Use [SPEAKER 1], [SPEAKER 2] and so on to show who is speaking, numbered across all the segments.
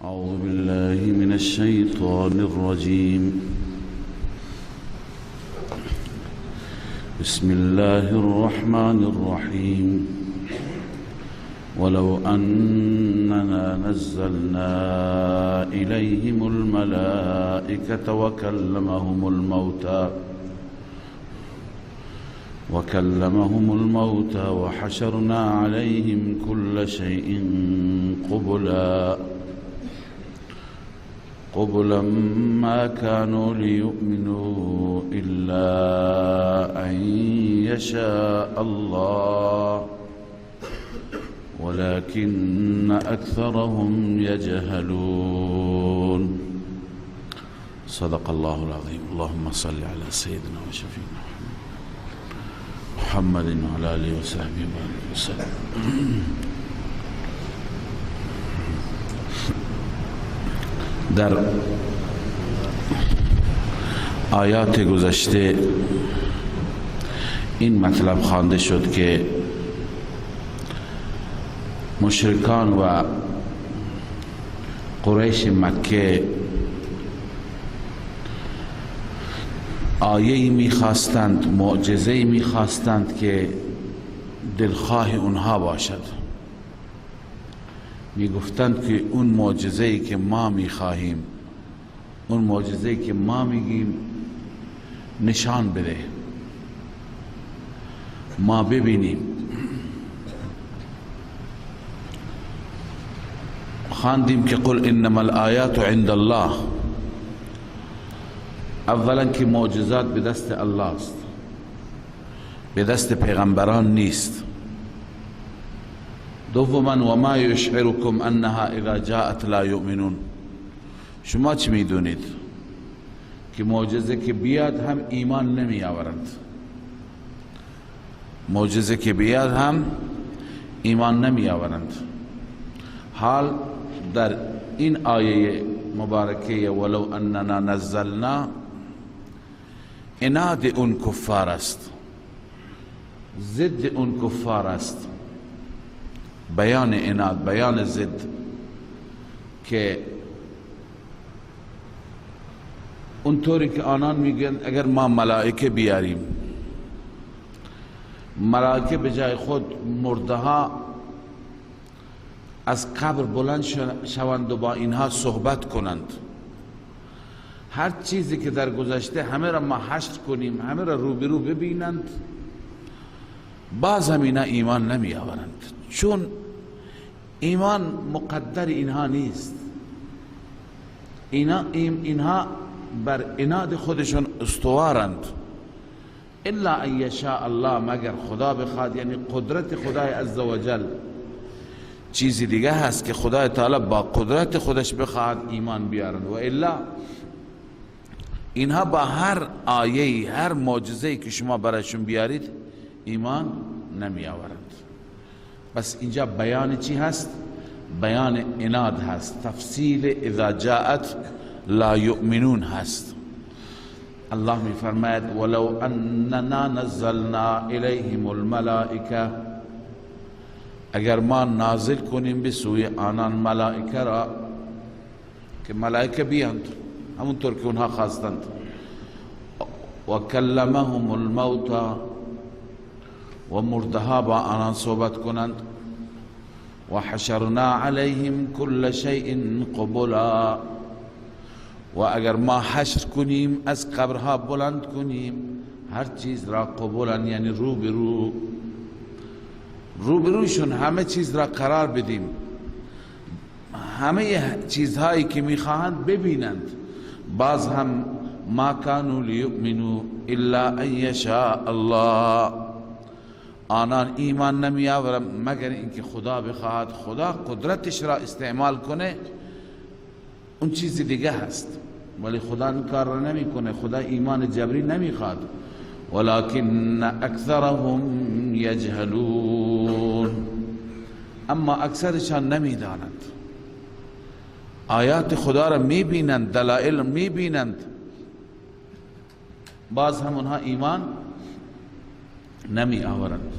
[SPEAKER 1] أعوذ بالله من الشيطان الرجيم. بسم الله الرحمن الرحيم. ولو أننا نزلنا إليهم الملائكة وكلمهم الموتى وحشرنا عليهم كل شيء قبلا ما كانوا ليؤمنوا إلا أن يشاء الله ولكن أكثرهم يجهلون. صدق الله العظيم. اللهم صل على سيدنا وشفينا محمد وعلى آله وصحبه وبارك وسلم. در آیات گذشته این مطلب خوانده شد که مشرکان و قریش مکه آیه‌ای می‌خواستند، معجزه‌ای می‌خواستند که دلخواه اونها باشد. می‌گفتند که اون معجزه‌ای که ما می‌خواهیم، اون معجزه‌ای که ما میگیم نشان بده، ما ببینیم. خواندیم که قل انما الآیات عند الله. اولا که معجزات به دست الله است، به دست پیغمبران نیست. دوما و ما یشعرکم انها اذا جاءت لا یؤمنون. شما چی میدونید که معجزه که بیاد هم ایمان نمی آورند؟ معجزه که بیاد هم ایمان نمی آورند. حال در این آیه مبارکه ولو اننا نزلنا عناد اون کفار است، ضد اون کفار است. بیان عناد، بیان ضد، که اونطوری که آنان میگن اگر ما ملائکه بیاریم، ملائکه به جای خود مرده ها از قبر بلند شوند و با اینها صحبت کنند، هر چیزی که در گذشته همه را ما حشر کنیم، همه را روبرو ببینند، باز هم اینا ایمان نمی آورند، چون ایمان مقدر اینها نیست. اینها بر عناد خودشون استوارند. الا ان یشاء الله، مگر خدا بخواد، یعنی قدرت خدای عزوجل. چیزی دیگه هست که خدای تعالی با قدرت خودش بخواد ایمان بیارند، و الا اینها با هر آیه، هر معجزه‌ای که شما برایشون بیارید ایمان نمی آورند. بس اینجا بیان چی هست؟ بیان عناد هست، تفصیل اذا جاءت لا یؤمنون هست. الله می فرماید ولو اننا نزلنا الیهم الملائکه، اگر ما نازل کنیم به سوی آنان ملائکه را، که ملائکه بیاند همونطور که اونها خواستند، و کلمهم الموتى، و مردها با آنان صحبت کنند، و حشرنا علیهم کل شیء قبلا، و اگر ما حشر کنیم، از قبرها بلند کنیم هر چیز را قبولا، یعنی روبرو، روبروشون همه چیز را قرار بدیم، همه چیزهایی که میخواهند ببینند، باز هم ما کانوا لیؤمنوا الا ان یشاء الله، آنان ایمان نمی آورند مگر اینکه خدا بخواهد، خدا قدرتش را استعمال کنه، اون چیز دیگه هست، ولی خدا این کار را نمی کنه، خدا ایمان جبری نمی خواد. ولكن اکثرهم یجهلون، اما اکثرشان نمی دانند، آیات خدا را می بینند، دلائل می بینند، باز هم اونها ایمان نمی آورند.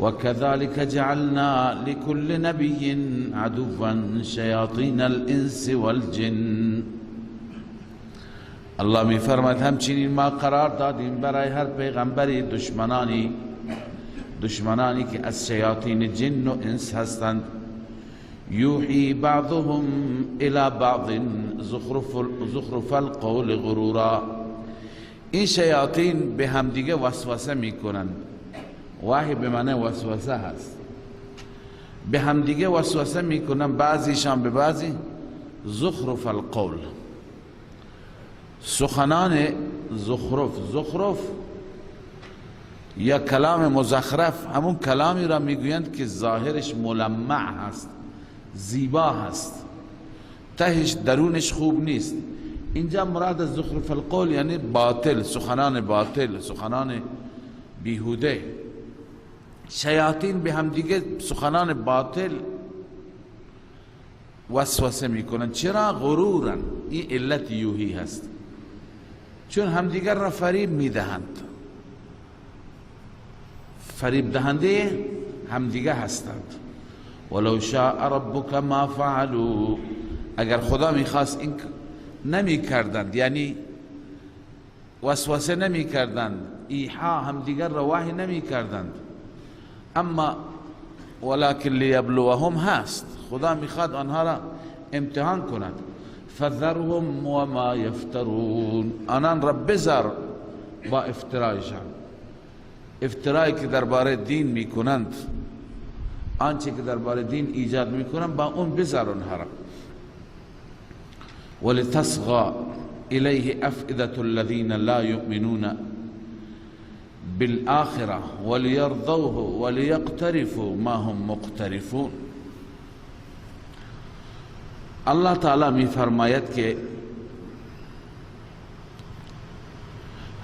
[SPEAKER 1] وكذلك جعلنا لكل نبي عدوا شیاطین الانس والجن. الله می فرماید همچنین ما قرار دادیم برای هر پیغمبری دشمنانی که از شیاطین جن و انس هستند. یوحی بعضهم الى بعض زخرف القول غرورا. این شیاطین به همدیگه وسوسه میکنند. وحی به معنی وسوسه هست. به همدیگه وسوسه میکنن، بعضیشان به بعضی. زخرف القول، سخنان زخرف، زخرف یا کلام مزخرف همون کلامی را میگویند که ظاهرش ملمع هست، زیبا هست، تهش درونش خوب نیست. اینجا مراد از زخرف القول یعنی باطل، سخنان باطل، سخنان بیهوده. شیاطین به همدیگه سخنان باطل وسوسه میکنن. چرا؟ غرورن. این علت یوهی هست، چون همدیگر را فریب میدهند، فریب دهنده همدیگه هستند. ولو شاء ربک ما فعلوا، اگر خدا میخواست این نمیکردند، یعنی وسوسه نمیکردند، ایحا همدیگر را وحی نمیکردند. اما ولکن لیبلوهم هست، خدا میخواد آنها را امتحان کند. فذرهم وما یفترون، آنان را بذار با افترایشان، افترایی که درباره دین میکنند، آنچه که درباره دین ایجاد میکنند با اون بذار آنها را. ولتصغى الیه افئدة الذین لا یؤمنون بالآخرة وليرضوه وليقترفوا ما هم مقترفون. الله تعالی می فرماید که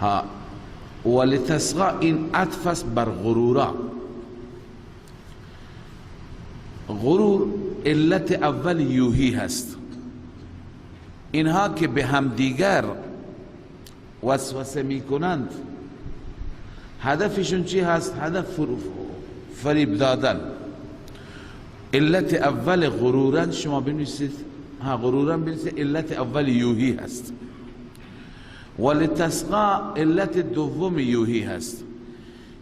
[SPEAKER 1] ها ولتصغى، این عطف است بر غرورا. غرور علت اول یوهی هست. اینها که به همدیگر وسوسه می کنند هدفشون چی هست؟ هدف فریب دادن. علت اول غرورن شما بنویسید، ها غرورن بنویسید، علت اول یوهی هست. ولتصغى علت دوم یوهی هست،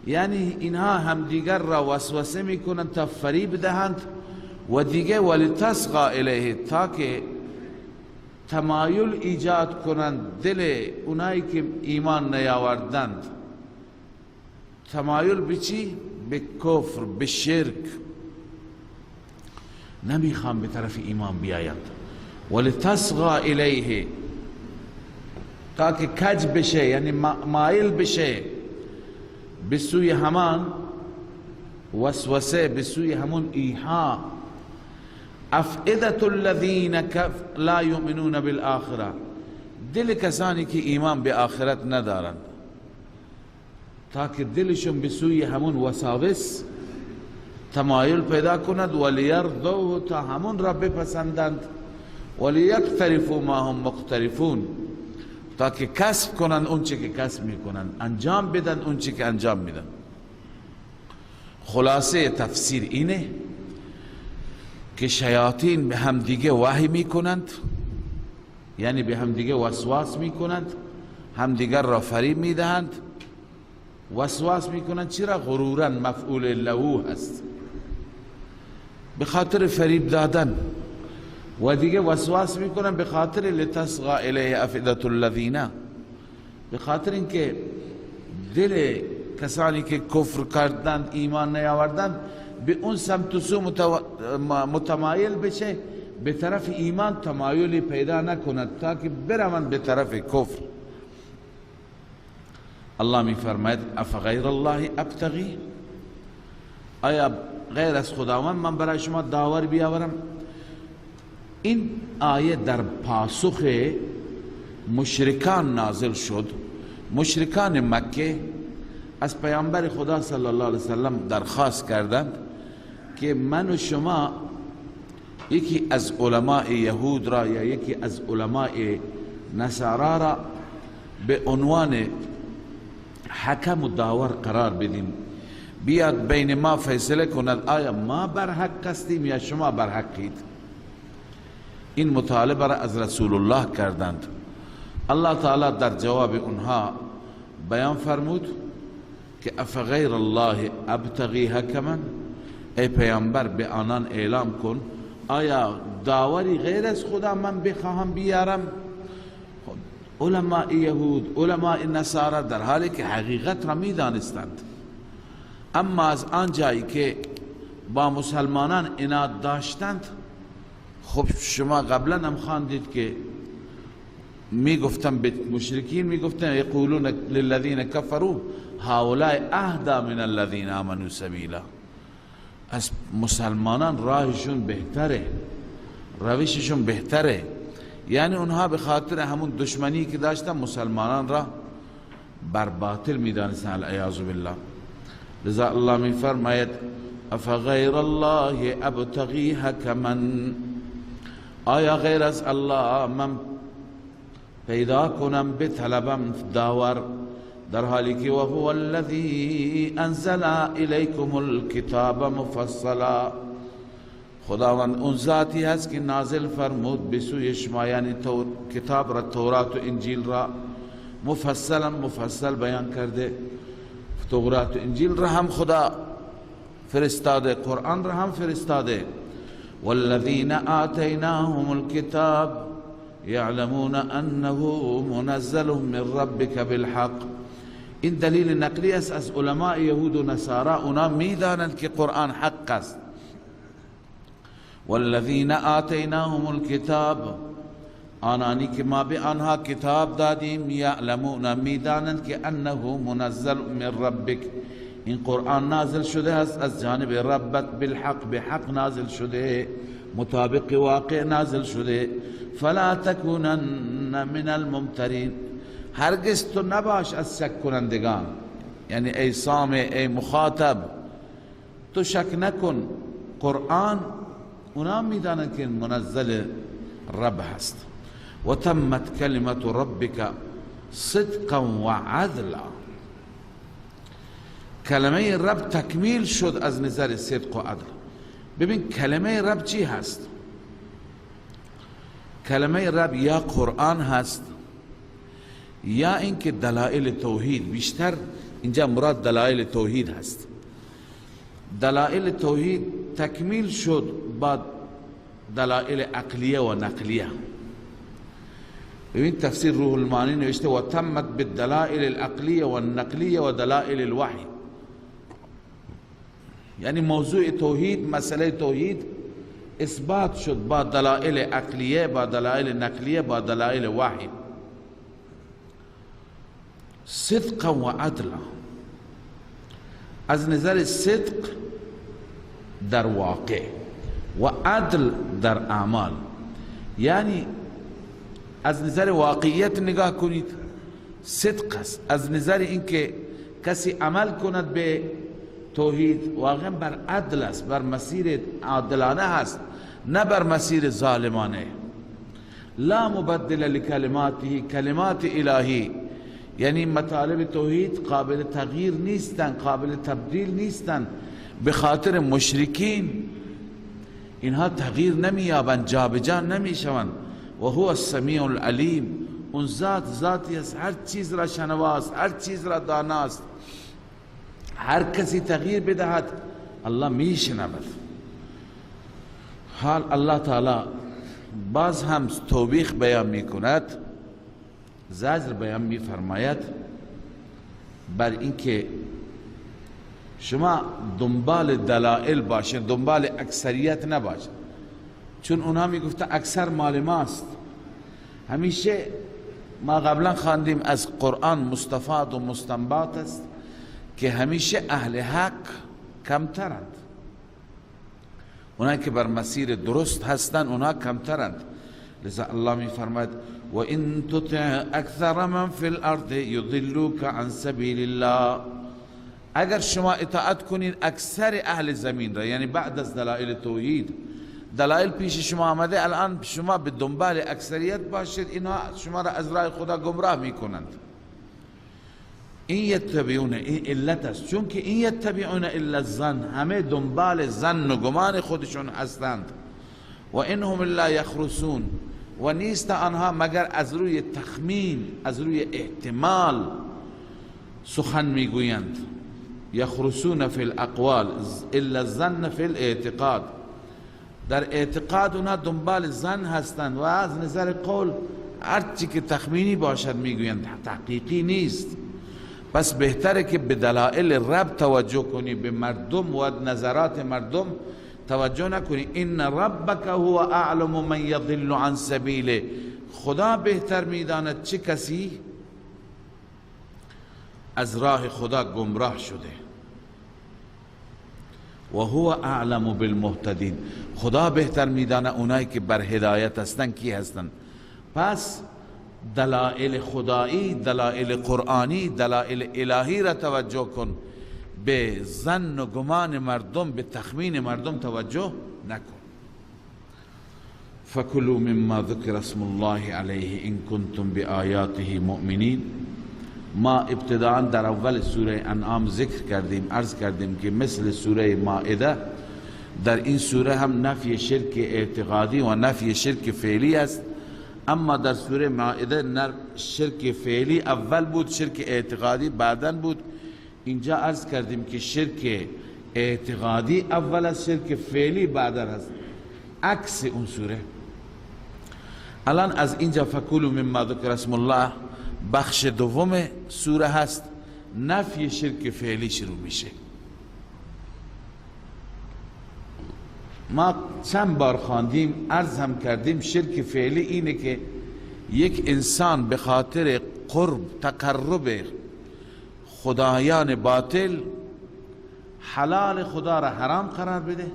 [SPEAKER 1] یعنی اینها همدیگر را وسوسه میکنند تا فریب دهند و دیگه ولتصغى الیه، تا که تمایل ایجاد کنند دل اونایی که ایمان نیاوردند. تمایل به چی؟ به کفر، به شرک. نمیخوام به طرف ایمان بیایند. ولتصغى الیه، تا که کج بشه، یعنی مایل بشه به سوی همان وسوسه، به سوی همون ایحا. افئدة الذین لا یؤمنون بالآخرة، دل کسانی که ایمان به آخرت ندارند، تا که دلشون به سوی همون وساوس تمایل پیدا کند. ولیرضوه، تا همون را بپسندند. ولیقترفوا ما هم مقترفون، تا که کسب کنند اون چه که کسب میکنند، انجام بدن اون چه که انجام میدن. خلاصه تفسیر اینه که شیاطین به همدیگه وحی میکنند، یعنی به همدیگه وسواس میکنند، همدیگر را فریب میدهند، وسواس میکنند. چرا؟ غرورا، مفعول له هست، به خاطر فریب دادن. و دیگه وسواس میکنن به خاطر لتصغى الیه افئدة الذین، به خاطر اینکه دل کسانی که کفر کردند، ایمان نیاوردند، به اون سمت و سو متمایل بشه، به طرف ایمان تمایلی پیدا نکند تا که بروند به طرف کفر. الله می فرماید افغیر الله ابتغی، آیا غیر از خداوند من برای شما داور بیاورم؟ این آیه در پاسخ مشرکان نازل شد. مشرکان مکه از پیامبر خدا صلی الله علیه وسلم درخواست کردند که من و شما یکی از علماء یهود را یا یکی از علماء نصارا را به عنوان حکم و داور قرار بدیم، بیاد بین ما فیصله کند، آیا ما بر حق هستیم یا شما بر حقید؟ این مطالبه را از رسول الله کردند. الله تعالی در جواب اونها بیان فرمود که افغیر الله ابتغی حکما، ای پیامبر به آنان اعلام کن آیا داوری غیر از خدا من بخواهم بیارم؟ علماء یهود، علماء نصارا در حالی که حقیقت را میدانستند، اما از آن جایی که با مسلمانان عناد داشتند، خب شما قبلا هم خواندید که میگفتن به مشرکین، میگفتن یقولون للذین کفروا هؤلاء اهدی من الذین آمنوا سبیلا، از مسلمانان راهشون بهتره، روششون بهتره. یعنی اونها به خاطر همون دشمنی که داشتن مسلمانان را بر باطل میدانستن، العیاذ بالله. لذا الله می فرماید افغیر الله ابتغی حکما، آیا غیر از الله من پیدا کنم بطلبم داور، در حالی که وهو الذی انزل الیکم الکتاب مفصلا، خداوند اون ذاتی هست که نازل فرمود به سوی شما، یعنی کتاب را، تورات و انجیل را مفصلا مفصل بیان کرده. تورات و انجیل را هم خدا فرستاده، قرآن را هم فرستاده. والذین آتیناهم الکتاب یعلمون انه منزل من ربک بالحق. این دلیل نقلی است از علماء یهود و نصارا، اونا میدانند که قرآن حق است. والذین آتیناهم الکتاب، آنانی که ما به آنها کتاب دادیم، یعلمون میدانند که انه منزل من ربک، این قرآن نازل شده است از جانب ربت، بالحق، به حق نازل شده، مطابق واقع نازل شده. فلا تکونن من الممترین، هرگز تو نباش از شک کنندگان، یعنی ای سامع، ای مخاطب، تو شک نکن، قرآن اونا میدانند که منزل رب هست. و تمت کلمت ربک صدقا و عدلا، کلمه رب تکمیل شد از نظر صدق و عدل. ببین کلمه رب چی هست؟ کلمه رب یا قرآن هست یا اینکه دلائل توحید، بیشتر اینجا مراد دلائل توحید هست. دلائل توحید تکمیل شد با دلائل عقلیه و نقلیه. ببین تفسیر روح المعانی نوشته و تمت بالدلائل العقلیه والنقلیه و دلائل الوحی، یعنی موضوع توحید، مسئله توحید اثبات شد با دلائل عقلیه، با دلائل نقلیه، با دلائل وحی. صدقا و عدلا، از نظر صدق در واقع و عدل در اعمال، یعنی از نظر واقعیت نگاه کنید صدق است، از نظر اینکه کسی عمل کند به توحید واقعا بر عدل است، بر مسیر عادلانه هست، نه بر مسیر ظالمانه. لا مبدل لکلماته، کلمات الهی یعنی مطالب توحید قابل تغییر نیستن، قابل تبدیل نیستن. به خاطر مشرکین اینها تغییر نمییابند، جابجا نمیشوند. و هو السمیع العلیم، اون ذات ذاتی است، هر چیز را شنواست، هر چیز را داناست، هر کسی تغییر بدهد الله میشنود. حال الله تعالی باز هم توبیخ بیان میکند، زجر بیان میفرماید بر اینکه شما دنبال دلائل باشین، دنبال اکثریت نباشین، چون اونها میگفتن اکثر مال ماست. همیشه ما قبلا خواندیم از قرآن مستفاد و مستنباط است که همیشه اهل حق کمترند، اونایی که بر مسیر درست هستند اونها کمترند. لذا الله می فرماید و ان تطع اکثر من فی الارض یضلوک عن سبیل الله، اگر شما اطاعت کنید اکثر اهل زمین را، یعنی بعد از دلائل توحید، دلائل پیش شما آمده، الان شما به دنبال اکثریت باشید، اینها شما را از راه خدا گمراه میکنند. این یتبعون، این علت است، چون که این یتبعون الا الظن، همه دنبال ظن و گمان خودشون هستند. و انهم الا یخرسون، و نیست آنها مگر از روی تخمین، از روی احتمال سخن میگویند. یخرسون فی الاقوال الا الظن فی الاعتقاد، در اعتقاد اونها دنبال ظن هستند و از نظر قول هرچی که تخمینی باشد میگویند، تحقیقی نیست. پس بهتره که به دلائل رب توجه کنی، به مردم و نظرات مردم توجه نکنی. ان ربک هو اعلم من یضل عن سبیله، خدا بهتر میداند چه کسی از راه خدا گمراه شده. و هو اعلم بالمهتدین، خدا بهتر میداند اونایی که بر هدایت هستن کی هستن. پس دلائل خدایی، دلائل قرآنی، دلائل الهی را توجه کن، به ظن و گمان مردم، به تخمین مردم توجه نکن. فکلوا مما ذکر اسم الله علیه ان کنتم بآیاته مؤمنین. ما ابتداء در اول سوره انعام ذکر کردیم، عرض کردیم که مثل سوره مائده در این سوره هم نفی شرک اعتقادی و نفی شرک فعلی است. اما در سوره مائده شرک فعلی اول بود، شرک اعتقادی بعداً بود. اینجا عرض کردیم که شرک اعتقادی اول از شرک فعلی بعداً است، عکس اون سوره. الان از اینجا فکلوا مما ذکر اسم الله بخش دوم سوره هست، نفی شرک فعلی شروع میشه. ما چند بار خواندیم، عرض هم کردیم، شرک فعلی اینه که یک انسان به خاطر قرب، تقرب خدایان باطل حلال خدا را حرام قرار بده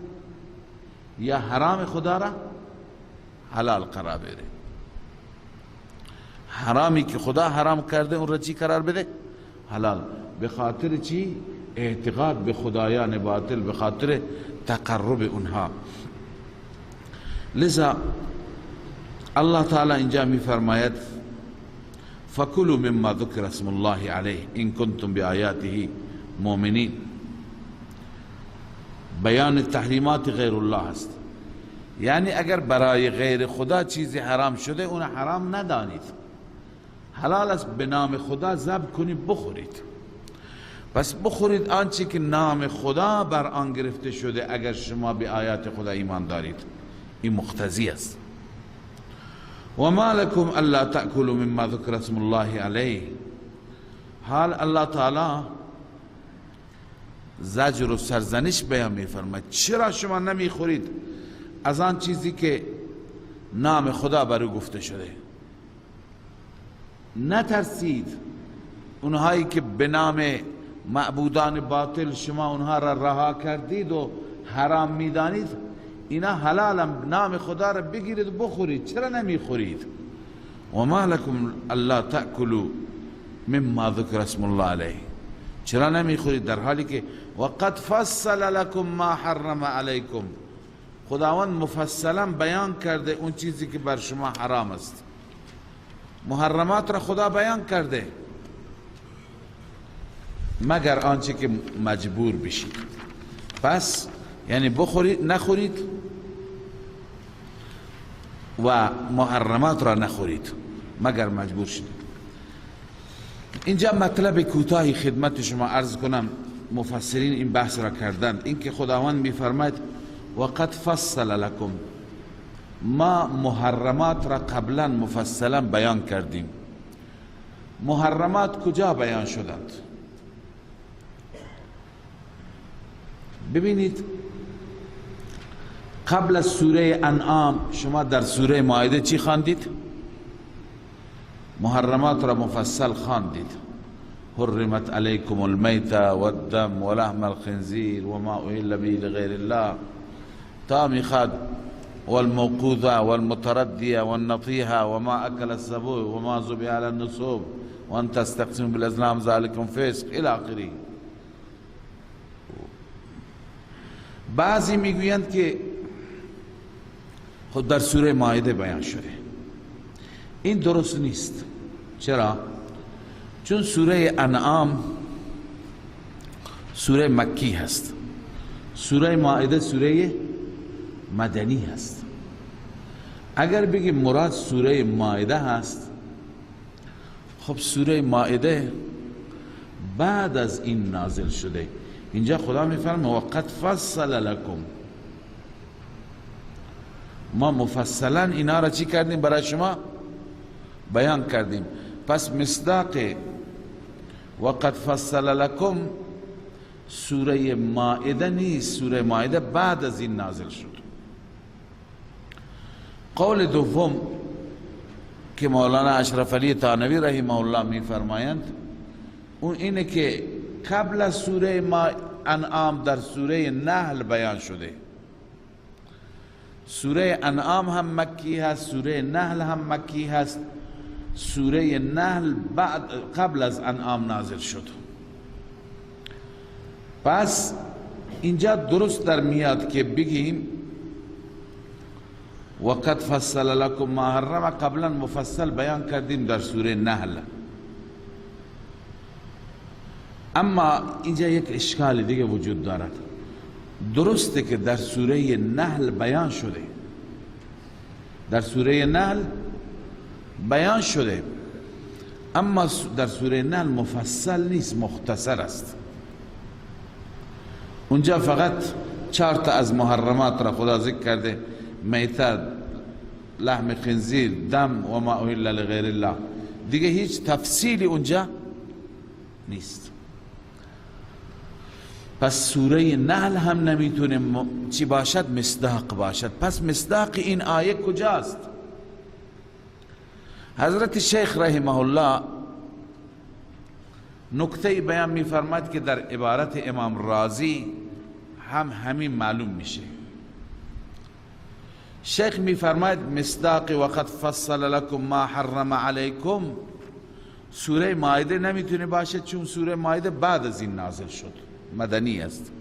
[SPEAKER 1] یا حرام خدا را حلال قرار بده. حرامی که خدا حرام کرده اون را چی قرار بده؟ حلال. به خاطر چی؟ اعتقاد به خدایان باطل، به خاطر تقرب اونها. لذا الله تعالی اینجا می فرماید فکلوا مما ذکر اسم الله علیه ان کنتم بآیاته مؤمنین. بیان تحریمات غیر الله است، یعنی اگر برای غیر خدا چیزی حرام شده اون حرام ندانید، حلال است، به نام خدا ذبح کنید بخورید. پس بخورید آنچه که نام خدا بر آن گرفته شده اگر شما به آیات خدا ایمان دارید. این مقتضی است. و ما لکم الا تأکلوا مما ذکر اسم الله علیه. حال الله تعالی زجر و سرزنش بیان می‌فرماید، چرا شما نمیخورید از آن چیزی که نام خدا بر او گفته شده؟ نترسید اونهایی که به نام معبودان باطل شما اونها را رها کردید و حرام میدانید، اینا حلالم، نام خدا را بگیرید و بخورید، چرا نمیخورید؟ و ما لکم الا تأکلوا مما ذکر اسم الله علیه، چرا نمیخورید در حالی که وقد فصل لکم ما حرم علیکم، خداوند مفصلا بیان کرده اون چیزی که بر شما حرام است. محرمات را خدا بیان کرده مگر آنچه که مجبور بشید. پس یعنی بخورید، نخورید و محرمات را نخورید مگر مجبور شدید. اینجا مطلب کوتاهی خدمت شما عرض کنم، مفسرین این بحث را کردند، اینکه خداوند میفرماید وقد فصل لکم، ما محرمات را قبلا مفصلا بیان کردیم. محرمات کجا بیان شدند؟ ببینید قبل از سوره انعام شما در سوره مائده چی خواندید؟ محرمات را مفصل خواندید. حرمت علیکم المیتة والدم ولحم الخنزیر وما اهل به لغیر الله تا میخواد والموقوذة والمتردية والنطيحة وما أكل السبع وما ذبح على النصب وأن تستقسموا بالأزلام ذلكم فسق إلى آخره. بعضی میگویند که خود در سوره مائده بیان شده. این درست نیست. چرا؟ چون سوره انعام سوره مکی هست، سوره مائده سوره مدنی هست. اگر بگیم مراد سوره مائده هست، خب سوره مائده بعد از این نازل شده. اینجا خدا میفرمه وقد فصل لکم، ما مفصلا اینا را چی کردیم؟ برای شما بیان کردیم. پس مصداق وقد فصل لکم سوره مائده نیست، سوره مائده بعد از این نازل شد. قول دوم که مولانا اشرف علی تانوی رحمه الله میفرمایند اون اینه که قبل از سوره انعام در سوره نحل بیان شده. سوره انعام هم مکی هست، سوره نحل هم مکی هست. سوره نحل بعد قبل از انعام نازل شد. پس اینجا درست در میاد که بگیم وقد فصل لكم ما حرم، قبلا مفصل بیان کردیم در سوره نحل. اما اینجا یک اشکال دیگه وجود دارد. درسته که در سوره نحل بیان شده، در سوره نحل بیان شده، اما در سوره نحل مفصل نیست، مختصر است. اونجا فقط 4 تا از محرمات را خدا ذکر کرده: میته، لحم خنزیر، دم و ما اهل لغیر الله. دیگه هیچ تفصیلی اونجا نیست. پس سوره نحل هم نمیتونه چی باشد؟ مصداق باشد. پس مصداق این آیه کجاست؟ حضرت شیخ رحمه الله نکته بیان میفرماد که در عبارت امام رازی هم همین معلوم میشه. شیخ میفرماید مصداق وقد فصل لكم ما حرم علیکم سوره مائده نمیتونه باشه، چون سوره مائده بعد از این نازل شد، مدنی است.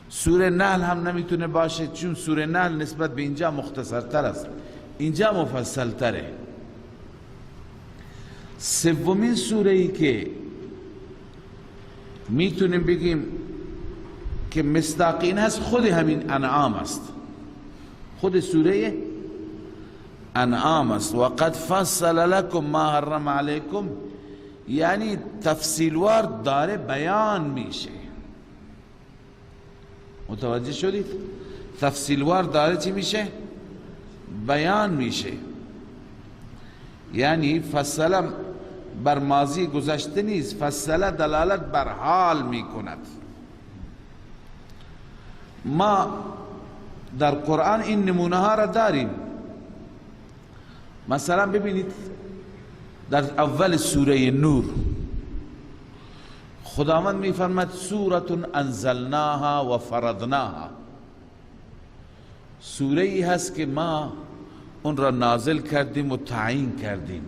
[SPEAKER 1] سوره نحل هم نمیتونه باشه، چون سوره نحل نسبت به اینجا مختصرتر است، اینجا مفصلتره. سومین سوره ای که میتونیم بگیم که مصداق این هست خود همین انعام است، خود سوره انعام است. وقد فصل لكم ما حرم علیکم، یعنی تفصیلوار داره بیان میشه. متوجه شدید؟ تفصیلوار داره چی میشه؟ بیان میشه. یعنی فصل بر ماضی گذشته نیست، فصل دلالت بر حال میکند. ما در قرآن این نمونه ها را داریم. مثلا ببینید در اول سوره نور خداوند میفرماد سورة انزلناها و فرضناها، سوره ای هست که ما اون را نازل کردیم و تعیین کردیم.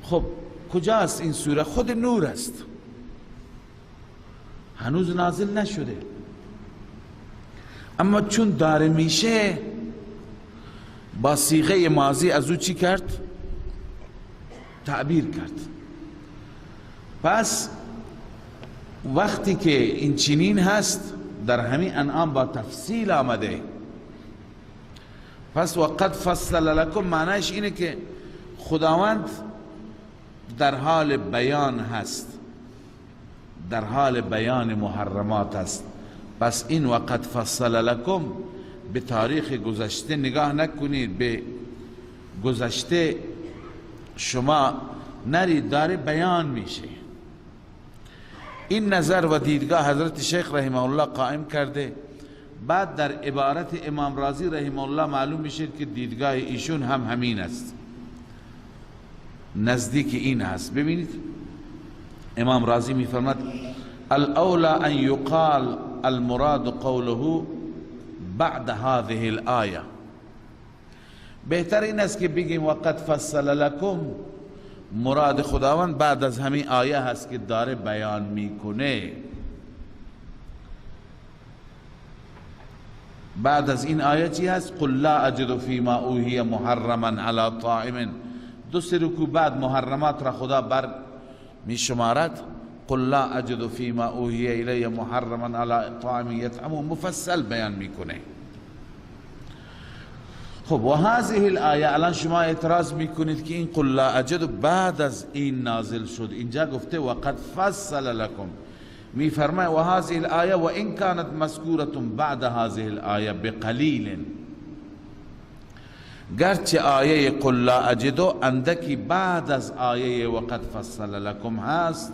[SPEAKER 1] خب کجاست این سوره؟ خود نور است، هنوز نازل نشده، اما چون داره میشه با صیغه ماضی از او چی کرد؟ تعبیر کرد. پس وقتی که این چنین هست در همین انعام با تفصیل آمده. پس وقد فصل لکم معنیش اینه که خداوند در حال بیان هست، در حال بیان محرمات است. پس این وقد فصل لکم به تاریخ گذشته نگاه نکنید، به گذشته شما نرید، داره بیان میشه. این نظر و دیدگاه حضرت شیخ رحمه الله قائم کرده. بعد در عبارت امام رازی رحمه الله معلوم میشه که دیدگاه ایشون هم همین است، نزدیک این هست. ببینید امام رازی میفرماد الاولى ان یقال المراد قوله بعد هذه الآیه، بهتر این است که بگیم وقد فصل لکم مراد خداوند بعد از همین آیه هست که داره بیان میکنه. بعد از این آیه چی هست؟ قل لا اجد فیما اوحی محرما علی طاعم. دو سه رکوع بعد محرمات را خدا بر می شمارد. قل لا اجد فيما اوحی الی محرما علی طاعم یطعمه، مفصل بیان میکنه. خب و هذه الآیه، الان شما اعتراض میکنید که این قل لا اجد بعد از این نازل شد، اینجا گفته وقد فصل لكم، میفرماید و هذه الآیه و ان كانت مذکورة بعد هذه الآیه بقلیل، گرچه آیه قل لا اجد اندکی بعد از آیه وقد فصل لكم هست،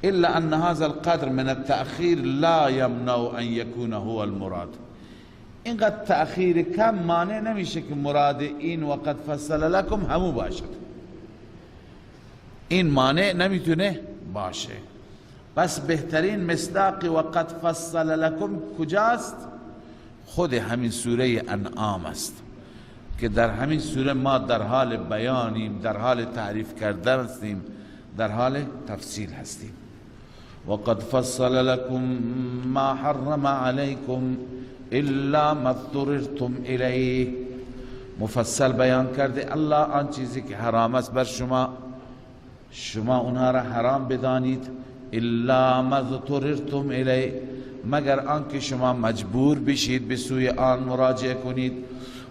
[SPEAKER 1] الا ان هذا القدر من التأخير لا يمنع ان يكون هو المراد. اینقدر تأخیر کم مانع نمیشه که مراد این وقد فصل لكم همو باشد، این مانع نمیتونه باشه. پس بهترین مصداق وقد فصل لكم کجاست؟ خود همین سوره انعام است که در همین سوره ما در حال بیانیم، در حال تعریف کردن هستیم، در حال تفصیل هستیم. وقد فصل لكم ما حرم عليكم الا ما اضطررتم الیه، مفصل بیان کرده الله آن چیزی که حرام است بر شما، شما اونها را حرام بدانید، الا ما اضطررتم الیه، مگر آنکه شما مجبور بشید به سوی آن مراجعه کنید.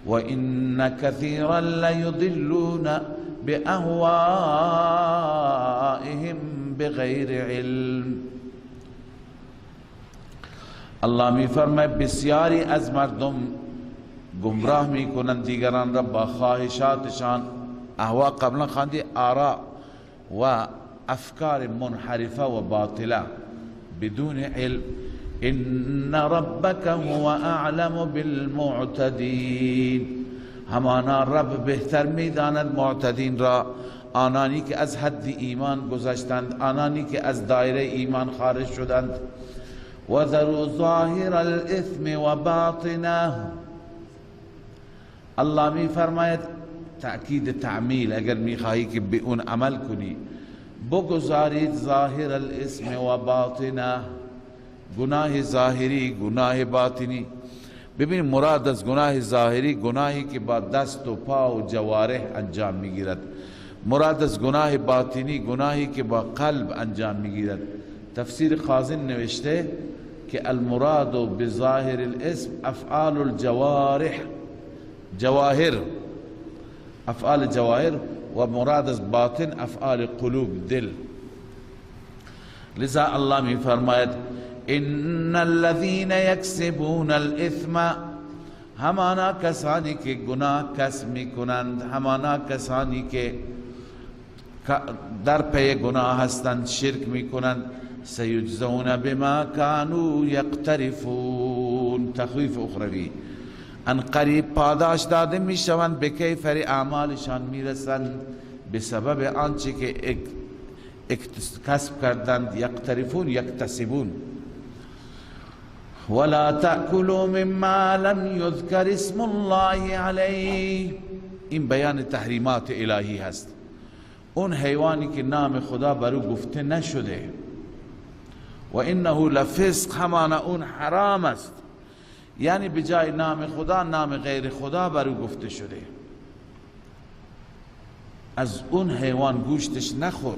[SPEAKER 1] و ان کثیرا لیضلون باهوائهم بغیر علم. الله می فرماید بسیاری از مردم گمراه می کنند دیگران را با خواهشاتشان. اهوا قبلا خواندی، آراء و افکار منحرفه و باطله بدون علم. ان ربک هو اعلم بالمعتدین، همانا رب بهتر میداند معتدین را، آنانی که از حد ایمان گذشتند، آنانی که از دایره ایمان خارج شدند. وذروا ظاهر الاثم وباطنه، الله می فرماید تأکید تعمیل، اگر میخواهی که به اون عمل کنی بگذارید ظاهر الاثم و باطنه، گناه ظاهری گناه باطنی. ببین مراد از گناه ظاهری گناهی که با دست و پا و جوارح انجام میگیرد، مراد از گناه باطنی گناهی که با قلب انجام میگیرد. تفسیر خازن نوشته که المراد بظاهر الاسم افعال الجوارح، جواهر، افعال جواهر، و مراد از باطن افعال قلوب، دل. لذا الله می فرماید ان الذين يكسبون الاثم، همانا کسانی که گناه کسب میکنند، همانا کسانی که در پی گناه هستند، شرک میکنند، سیجزون بما كانوا یقترفون، تخویف اخروی، ان قریب پاداش داده میشوند، به کیفر اعمالشان میرسند به سبب آنچه که کسب کردند. یقترفون یکتسبون. ولا تأکلوا مما لم یذکر اسم الله علیه، این بیان تحریمات الهی هست. اون حیوانی که نام خدا بر او گفته نشده، و انه لفسق، همانا اون حرام است، یعنی بجای نام خدا نام غیر خدا بر او گفته شده، از اون حیوان گوشتش نخور.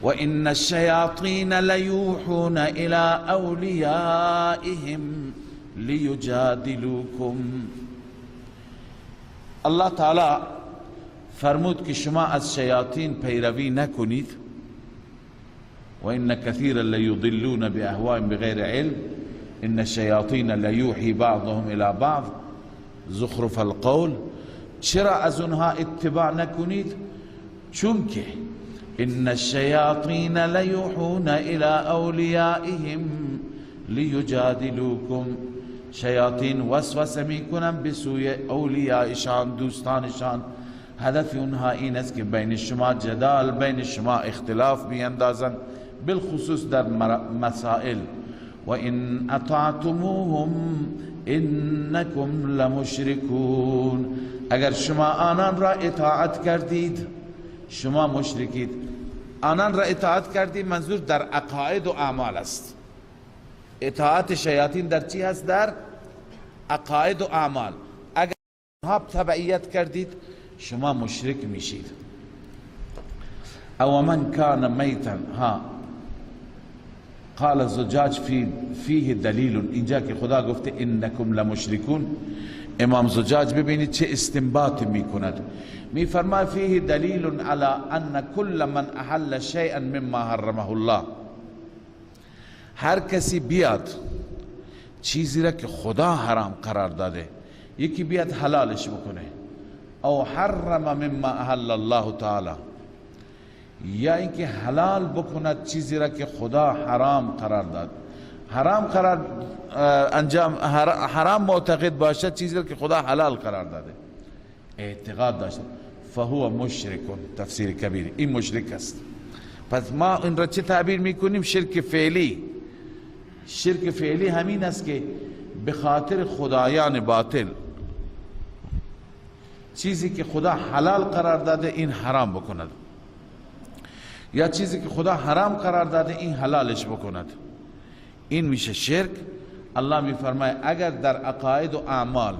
[SPEAKER 1] و ان الشیاطین لیوحون الی اولیائهم لیجادلوکم. الله تعالی فرمود که شما از شیاطین پیروی نکنید. و ان کثیرا لیضلون باهوائهم بغیر علم ان الشیاطین لیوحی بعضهم الى بعض زخرف القول. چرا از اونها اتباع نکنید؟ چون که ان الشیاطین لیوحون الى اولیائهم لیجادلوکم، شیاطین وسوسه میکنن به سوی اولیائشان، دوستانشان. هدف اونها این است که بین شما جدال، بین شما اختلاف بیندازند، بالخصوص در مسائل. و ان اطعتموهم انکم لمشرکون، اگر شما آنان را اطاعت کردید شما مشرکید. آنان را اطاعت کردید منظور در عقاید و اعمال است. اطاعت شیاطین در چی هست؟ در عقاید و اعمال. اگر آنها تبعیت کردید شما مشرک میشید. او من کان میتا، ها قال زجاج فیه دلیل. اینجا که خدا گفته انکم لمشرکون، امام زجاج ببینید چه استنباط میکند. میفرماید فیه دلیل علی ان کل من احل شیئا مما حرمه الله، هر کسی بیاد چیزی را که خدا حرام قرار داده یکی بیاد حلالش بکنه، او حرم مما احل الله تعالی، یا اینکه حلال بکند چیزی را که خدا حرام قرار داد، حرام قرار انجام، حرام معتقد باشد چیزی را که خدا حلال قرار داده اعتقاد داشته، فهو مشرک. تفسیر کبیر، این مشرک است. پس ما این را چه تعبیر میکنیم؟ شرک فعلی. شرک فعلی همین است که به خاطر خدایان باطل چیزی که خدا حلال قرار داده این حرام بکند، یا چیزی که خدا حرام قرار داده این حلالش بکند، این میشه شرک. الله میفرماید اگر در عقاید و اعمال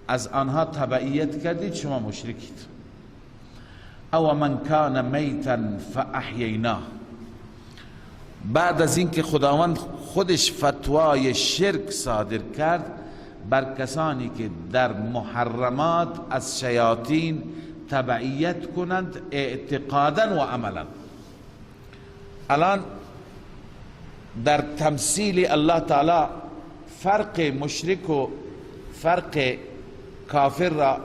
[SPEAKER 1] از آنها تبعیت کردید شما مشرکید. او من کان میتا فاحییناه، بعد از اینکه خداوند خودش فتوای شرک صادر کرد بر کسانی که در محرمات از شیاطین تبعیت کنند اعتقادا و عملا. الان در تمثیل الله تعالی فرق مشرک و فرق کافر را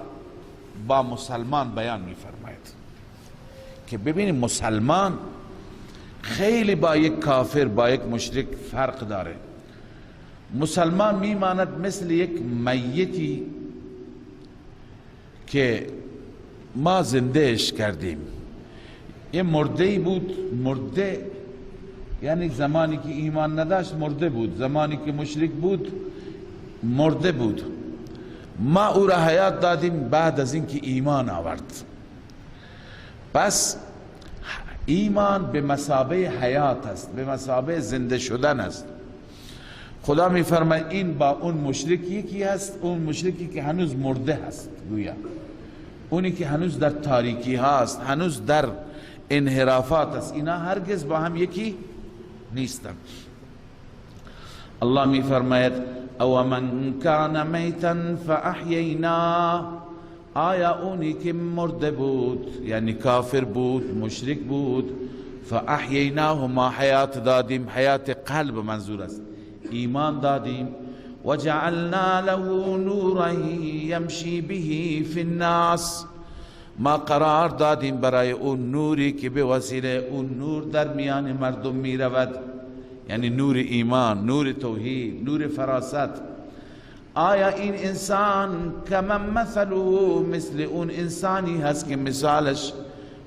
[SPEAKER 1] با مسلمان بیان می‌فرماید که ببینید مسلمان خیلی با یک کافر با یک مشرک فرق داره. مسلمان میماند مثل یک میتی که ما زندهش کردیم. یه مرده بود، مرده یعنی زمانی که ایمان نداشت مرده بود، زمانی که مشرک بود مرده بود، ما او را حیات دادیم بعد از اینکه ایمان آورد. پس ایمان به مثابه حیات است، به مثابه زنده شدن است. خدا میفرماید این با اون مشرک یکی هست، اون مشرکی که هنوز مرده هست، گویا اونی که هنوز در تاریکی هست، هنوز در انحرافات است، اینا هرگز با هم یکی نیستن. الله میفرماید او من کان میتا فاحییناه، آیا اونی که مرده بود یعنی کافر بود مشرک بود، فاحییناه ما حیات دادیم، حیات قلب منظور است، ایمان دادیم، وجعلنا له نورا یمشی به فی الناس، ما قرار دادیم برای اون نوری که به وسیله اون نور در میان مردم می رود، یعنی نور ایمان، نور توحید، نور فراست. آیا این انسان کمن مثله مثل اون انسانی هست که مثالش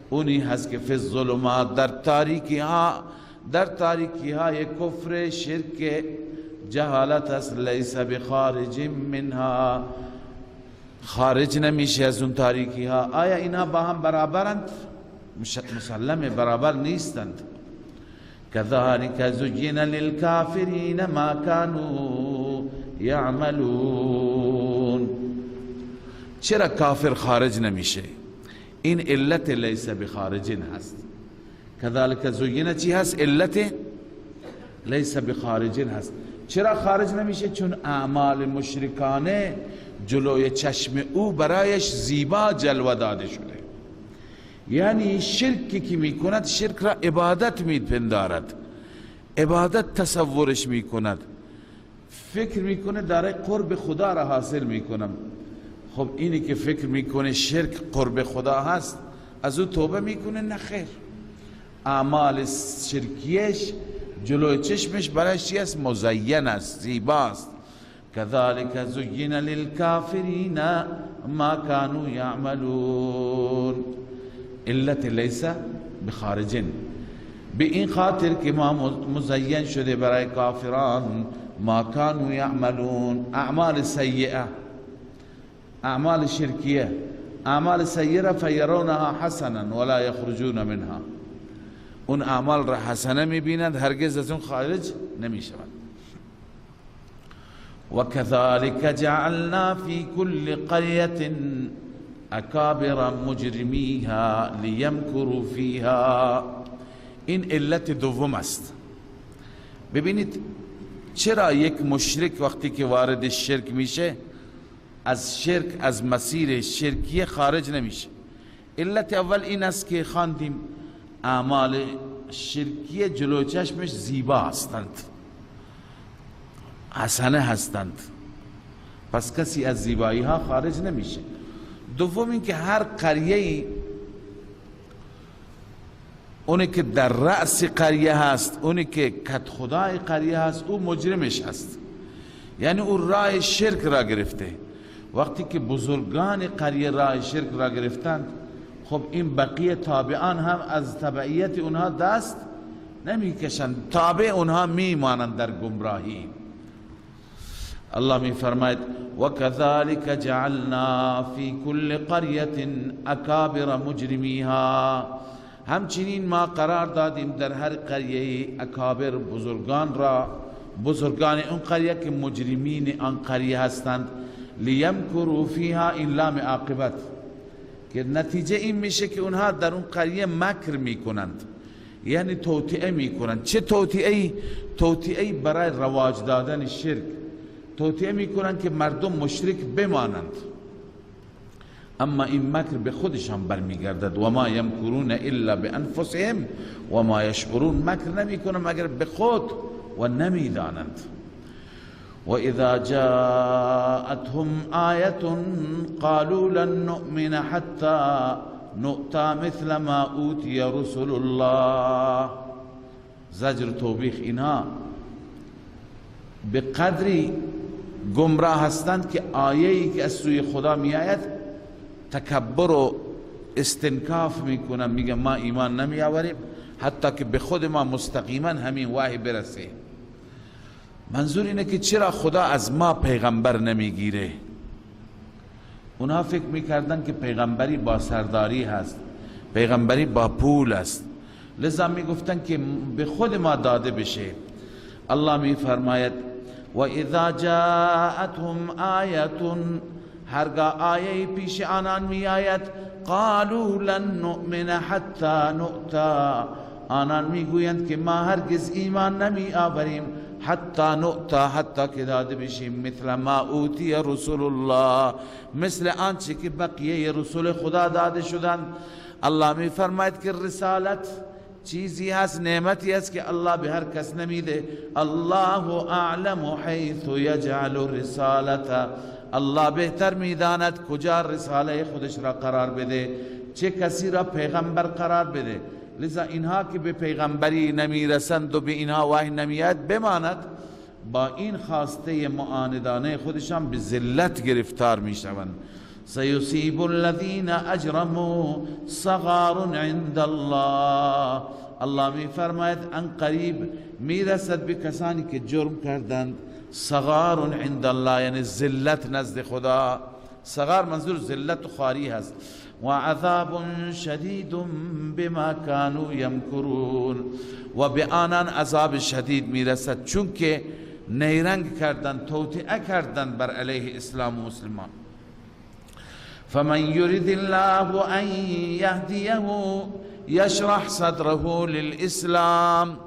[SPEAKER 1] اونی هست که فی الظلمات، در تاریکی ها، در تاریکی های کفر شرک جهالت است، لیس بخارج منها، خارج نمیشه از اون تاریکی ها. آیا اینها با هم برابرند؟ مسلمه برابر نیستند. كذلك زين للكافرين ما كانوا يعملون. چرا کافر خارج نمیشه؟ این علت لیس بخارج هست. كذلك زین چی هست؟ علت لیس بخارج هست. چرا خارج نمیشه؟ چون اعمال مشرکانه جلوی چشم او برایش زیبا جلوه داده شده. یعنی شرکی که میکند شرک را عبادت میپندارد، عبادت تصورش میکند، فکر میکنه داره قرب خدا را حاصل میکنم. خب اینی که فکر میکنه شرک قرب خدا هست از او توبه میکنه؟ نه خیر، اعمال شرکیش جلوی چشمش برایش چی است؟ مزین است، زیباست. كذلك زین للکافرین ما كانوا یعملون. علت لیس بخارج، به این خاطر که ما مزین شده برای کافران ما كانوا یعملون، اعمال سیئه، اعمال شرکیه، اعمال سیئه فیرونها حسنا ولا یخرجون منها، اون اعمال را حسنه میبینند هرگز از اون خارج نمیشوند. وكذلك جعلنا في كل قرية اکابر مجرمیها لیمکروا فیها. این علت دوم است. ببینید چرا یک مشرک وقتی که وارد شرک میشه از شرک، از مسیر شرکی خارج نمیشه. علت اول این است که خواندیم اعمال شرکی جلو چشمش زیبا هستند، حسنه هستند، پس کسی از زیبایی ها خارج نمیشه. دوم این که هر قریه اونی که در رأس قریه هست، اونی که کت خدای قریه هست، او مجرمش هست، یعنی او راه شرک را گرفته. وقتی که بزرگان قریه راه شرک را گرفتند، خب این بقیه تابعان هم از تبعیت اونها دست نمیکشند، تابع اونها میمانند در گمراهی. الله می فرماید وَكَذَلِكَ جَعَلْنَا فِي كُلِّ قَرْيَةٍ أَكَابِرَ مُجْرِمِيهَا. همچنین ما قرار دادیم در هر قریه اکابر، بزرگان را، بزرگان اون قریه که مجرمین آن قریه هستند، لیمکروا فیها، این لام عاقبت، که نتیجه این میشه که اونها در اون قریه مکر میکنند، یعنی توطئه میکنند. چه توطئه‌ای؟ توطئه‌ای برای رواج دادن شرک. توطئه میکنند که مردم مشرک بمانند، اما این مکر به خودشان برمیگردد. و ما یمکرون الا بانفسهم و ما یشعرون. مکر نمیکنند مگر به خود و نمیدانند. و اذا جاءتهم آیة قالوا لن نؤمن حتى نؤتى مثل ما اوتی رسل الله. زجر توبیخ، اینها به قدری گمراه هستند که آیه‌ای که از سوی خدا میآید تکبر و استنکاف میکنن، میگن ما ایمان نمیآوریم حتی که به خود ما مستقیما همین وحی برسه. منظور اینه که چرا خدا از ما پیغمبر نمیگیره؟ اونها فکر میکردن که پیغمبری با سرداری هست، پیغمبری با پول است، لذا میگفتن که به خود ما داده بشه. الله میفرماید و اذا جاءتهم آیة، هرگاه آیه پیش آنان می آید، قالوا لن نؤمن حتی نؤتا، آنان میگویند که ما هرگز ایمان نمی آوریم حتی نؤتا، حتی که داده بشیم، مثل ما اوتی رسول الله، مثل آنچه که بقیه رسول خدا داده شدند. الله می فرماید که رسالت چیزی هست، نعمتی هست که الله به هر کس نمیده. الله اعلم حیث یجعل رسالته، الله بهتر میداند کجا رساله خودش را قرار بده، چه کسی را پیغمبر قرار بده. لذا اینها که به پیغمبری نمیرسند و به اینها وحی نمیاد بماند، با این خواسته معاندانه خودشان به ذلت گرفتار میشوند. سیصیب الذین اجرموا صغار عند الله. الله می فرماید ان قریب میرسد به کسانی که جرم کردند، صغار عند الله، یعنی ذلت نزد خدا. صغار منظور ذلت و خواری هست. و عذاب شدید بما كانوا یمکرون، و به آنان عذاب شدید میرسد چون که نیرنگ کردند، توطئه کردند بر علیه اسلام و مسلمان. فمن يرد الله ان يهديه يشرح صدره للاسلام.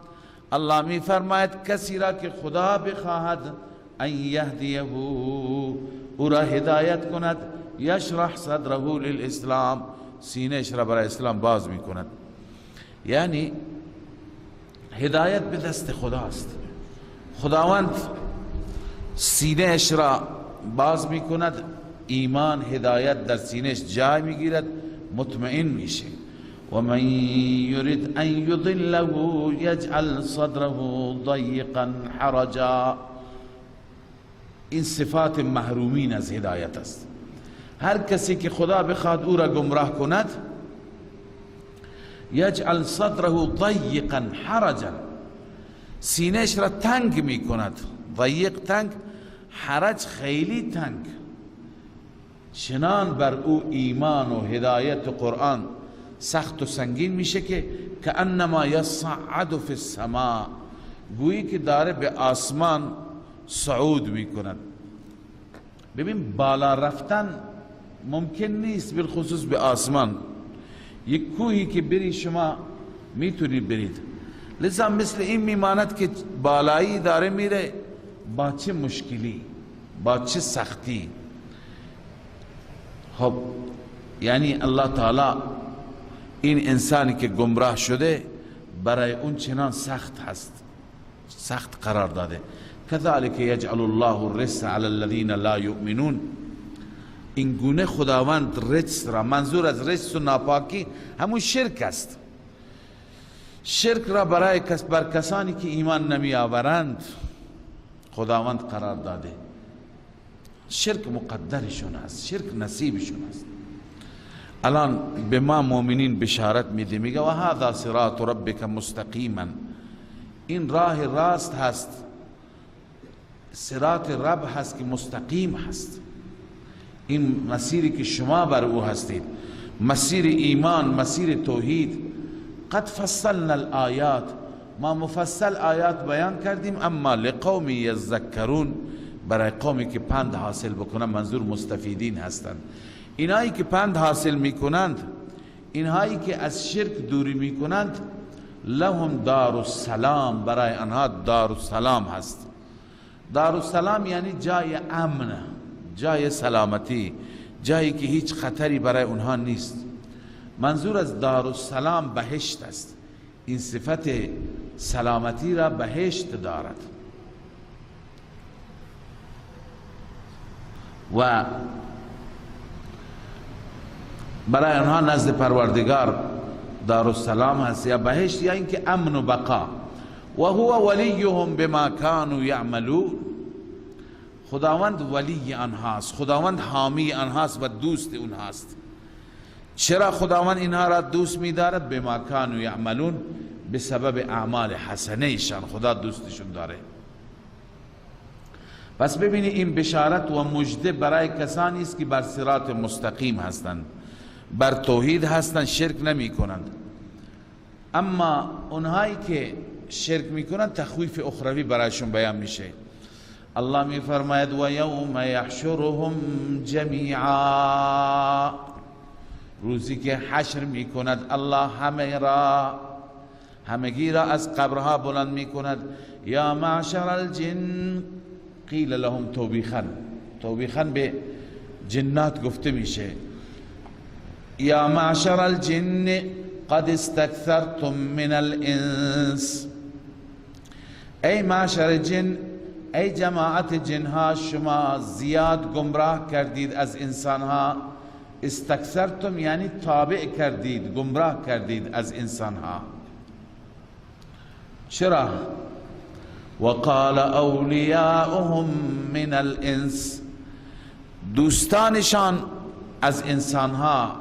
[SPEAKER 1] الله می فرماید کسی را که خدا بخواهد ان یهدیه، او را هدایت کند، یشرح صدره للاسلام، سینه‌اش را برای اسلام باز می کند. یعنی هدایت به دست خداست، خداوند سینه‌اش را باز می کند، ایمان هدایت در سینه‌اش جای می گیرد، مطمئن میشه. و من یرد ان یضله یجعل صدره ضیقا حرجا. این صفات محرومین از هدایت است. هر کسی که خدا بخواد او را گمراه کند، یجعل صدره ضیقا حرجا، سینه‌اش را تنگ می کند. ضیق تنگ، حرج خیلی تنگ. چنان بر او ایمان و هدایت و قرآن سخت و سنگین میشه که کأنما یصعد فی السماء، گویی که داره به آسمان صعود میکند. ببین بالا رفتن ممکن نیست، بالخصوص به آسمان. یک کوهی که بری شما میتونید برید، لذا مثل این میماند که بالایی داره میره، با چه مشکلی، با چه سختی. خب یعنی الله تعالی این انسانی که گمراه شده برای اون چنان سخت هست، سخت قرار داده. كذلك يجعل الله الرجس على الذين لا يؤمنون. این گونه خداوند رجس را، منظور از رجس و ناپاکی همون شرک است، شرک را برای بر کسانی که ایمان نمی آورند خداوند قرار داده. شرک مقدرشون است، شرک نصیبشون است. الان به ما مؤمنین بشارت میده، میگه و هذا صراط ربک مستقیما، این راه راست هست، صراط رب هست که مستقیم هست. این مسیری که شما بر او هستید، مسیر ایمان، مسیر توحید. قد فصلنا الآیات، ما مفصل آیات بیان کردیم، اما لقوم یذکرون، برای قومی که پند حاصل بکنن، منظور مستفیدین هستند، اینایی که پند حاصل میکنند، اینهایی که از شرک دوری میکنند، لهم دار السلام، برای آنها دار السلام هست. دار السلام یعنی جای امن، جای سلامتی، جایی که هیچ خطری برای اونها نیست. منظور از دار السلام بهشت است. این صفت سلامتی را بهشت دارد. و برای آنها نزد پروردگار دارالسلام هست، یا بهشت، یا اینکه امن و بقا. و هو ولیهم بما كانوا یعملون، خداوند ولی آنهاست، خداوند حامی آنهاست و دوست اونهاست. چرا خداوند اینها را دوست می‌دارد؟ بما كانوا یعملون، به سبب اعمال حسنه ایشان خدا دوستشون داره. پس ببینید این بشارت و مژده برای کسانی است که بر صراط مستقیم هستند، بر توحید هستند، شرک نمی کنند. اما اونهایی که شرک میکنند تخویف اخروی برایشون بیان میشه. الله میفرماید و یوم یحشرهم جمیعا، روزی که حشر میکند الله همه را، همگی را از قبرها بلند میکند. یا معشر الجن قیل لهم توبیخا، توبیخا به جنات گفته میشه. یا معشر الجن قد استكثرتم من الانس، ای معشر جن، ای جماعت جنها، شما زیاد گمراه کردید از انسانها. استکثرتم یعنی تابع کردید، گمراه کردید از انسانها. چرا؟ وقال اولیاؤهم من الانس، دوستانشان از انسانها،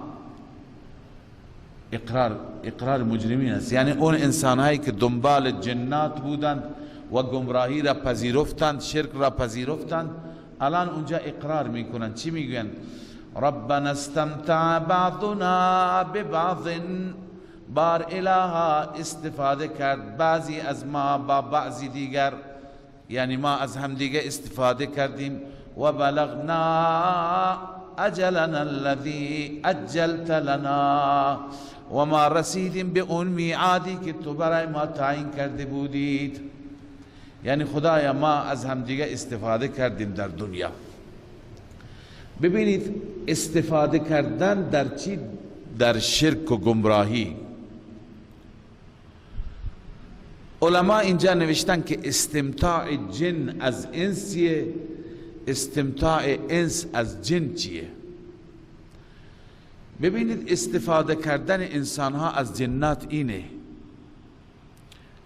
[SPEAKER 1] اقرار مجرمین است، یعنی اون انسانهایی که دنبال جنات بودند و گمراهی را پذیرفتند، شرک را پذیرفتند، الان اونجا اقرار میکنند. چی میگویند؟ ربنا استمتع بعضنا ببعض، بار الها استفاده کرد بعضی از ما با بعضی دیگر، یعنی ما از همدیگه استفاده کردیم. و بلغنا اجلنا الذي اجلت لنا، و ما رسیدیم به اون میعادی که تو برای ما تعیین کرده بودید. یعنی خدایا ما از همدیگه استفاده کردیم در دنیا. ببینید استفاده کردن در چی؟ در شرک و گمراهی. علما اینجا نوشتن که استمتاع جن از انس چیه، استمتاع انس از جن چیه. ببینید استفاده کردن انسانها از جنات اینه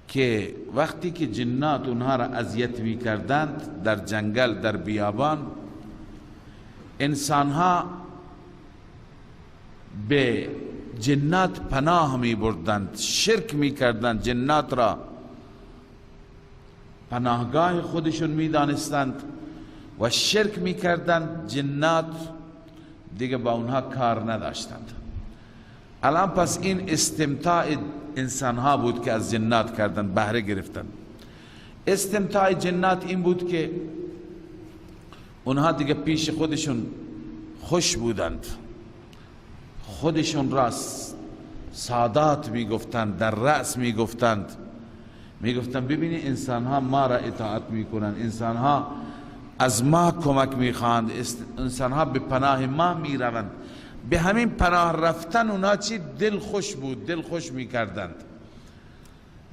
[SPEAKER 1] که وقتی که جنات اونها را اذیت می‌کردند در جنگل، در بیابان، انسانها به جنات پناه می بردند، شرک می کردند، جنات را پناهگاه خودشون می دانستند و شرک می کردند. جنات دیگه با اونها کار نداشتند. الان پس این استمتاع انسانها بود که از جنات کردند، بهره گرفتند. استمتاع جنات این بود که اونها دیگه پیش خودشون خوش بودند، خودشون را سادات میگفتند، در رأس میگفتند، میگفتند ببینید انسان ها ما را اطاعت میکنند، انسان ها از ما کمک میخواهند، انسان ها به پناه ما میروند. به همین پناه رفتن اونا چی؟ دل خوش بود، دل خوش میکردند.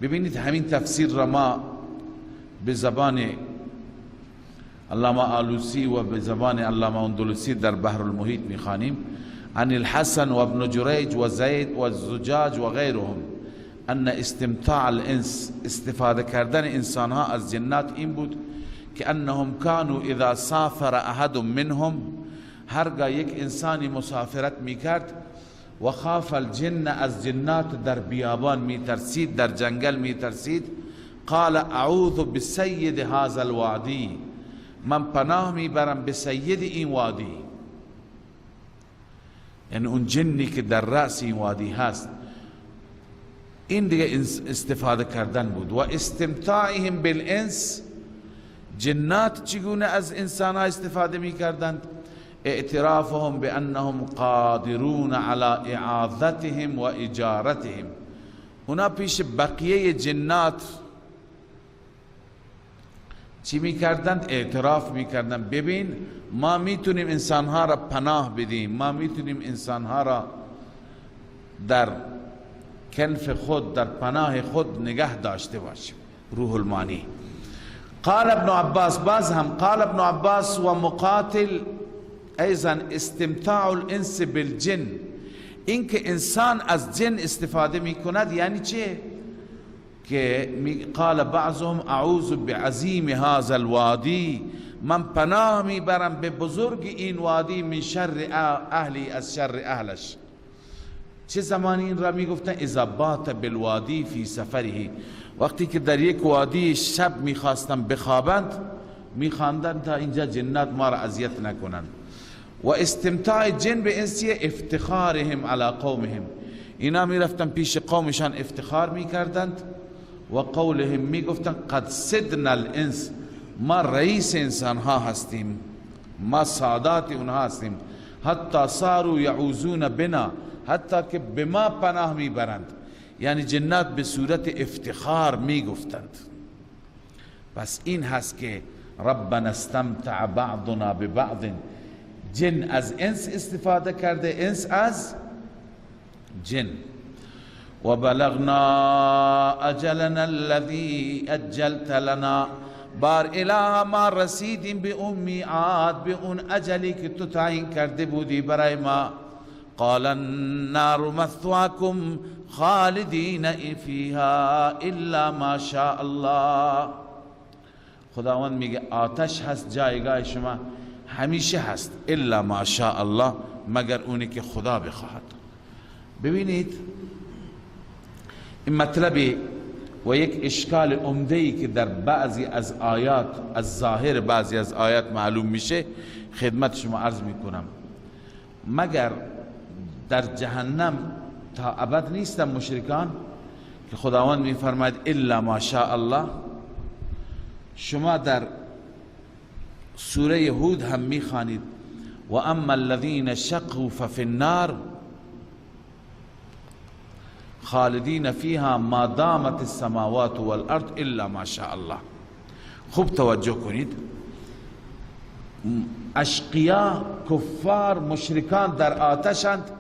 [SPEAKER 1] ببینید همین تفسیر را ما به زبان علامه آلوسی و به زبان علامه اندلسی در بحر المحیط میخوانیم. عن الحسن و ابن جریج و زید و الزجاج و غیرهم ان استمتاع الانس، استفاده کردن انسانها از جنات این بود که انهم كانوا اذا سافر احد منهم، هرگاه یک انسانی مسافرت میکرد و خاف الجن، از جنات در بیابان میترسید، در جنگل میترسید، قال اعوذ بسید هذا الوادی، من پناه میبرم به سید این وادی، یعنی اون جنی که در رأس این وادی هست. این دیگه استفاده کردن بود. و استمتاعهم بالانس، جنات چگونه از انسان ها استفاده میکردند؟ اعترافهم بانهم قادرون على اعاذتهم و اجارتهم. اونا پیش بقیه جنات چی میکردند؟ اعتراف میکردند، ببین ما میتونیم انسانها را پناه بدیم، ما میتونیم انسانها را در کنف خود، در پناه خود نگه داشته باشیم. روح المانی. قال ابن عباس، باز هم قال ابن عباس و مقاتل ایضا استمتاع الانس بالجن، اینکه انسان از جن استفاده میکند یعنی چه؟ که قال بعضهم اعوذ بعظیم هذا الوادی، من پناه میبرم به بزرگ این وادی، من شر اهلی، از شر اهلش. چه زمانی این را میگفتن؟ اذا بات بالوادی فی سفره، وقتی که در یک وادی شب میخواستن بخوابند، میخواندند تا اینجا جنات ما را اذیت نکنند. و استمتاع جن به انسیه افتخارهم علی قومهم، اینا میرفتن پیش قومشان افتخار میکردند و قولهم میگفتن قد سدنا الانس، ما رئیس انسان ها هستیم، ما سادات اونها هستیم، حتی صاروا یعوذون بنا، حتی که به ما پناه میبرند. یعنی جنات به صورت افتخار میگفتند. پس این هست که ربنا استمتع بعضنا ببعض، جن از انس استفاده کرده، انس از جن. و بلغنا اجلنا الذي اجلت لنا، بار اله ما رسیدیم به اون میعاد، به اون اجلی که تو تعیین کرده بودی برای ما. قال النار مثواكم خالدین فیها الا ما شاء الله. خداوند میگه آتش هست جایگاه شما همیشه هست، الا ما شاء الله، مگر اونی که خدا بخواهد. ببینید این مطلب و یک اشکال عمده‌ای که در بعضی از آیات، از ظاهر بعضی از آیات معلوم میشه، خدمت شما عرض میکنم. مگر در جهنم تا ابد نیستن مشرکان که خداوند میفرماید الا ما شاء الله؟ شما در سوره هود هم میخوانید و اما الذین شقوا ففی النار خالدین فیها ما دامت السماوات والارض الا ما شاء الله. خوب توجه کنید، اشقیا، کفار، مشرکان در آتشند،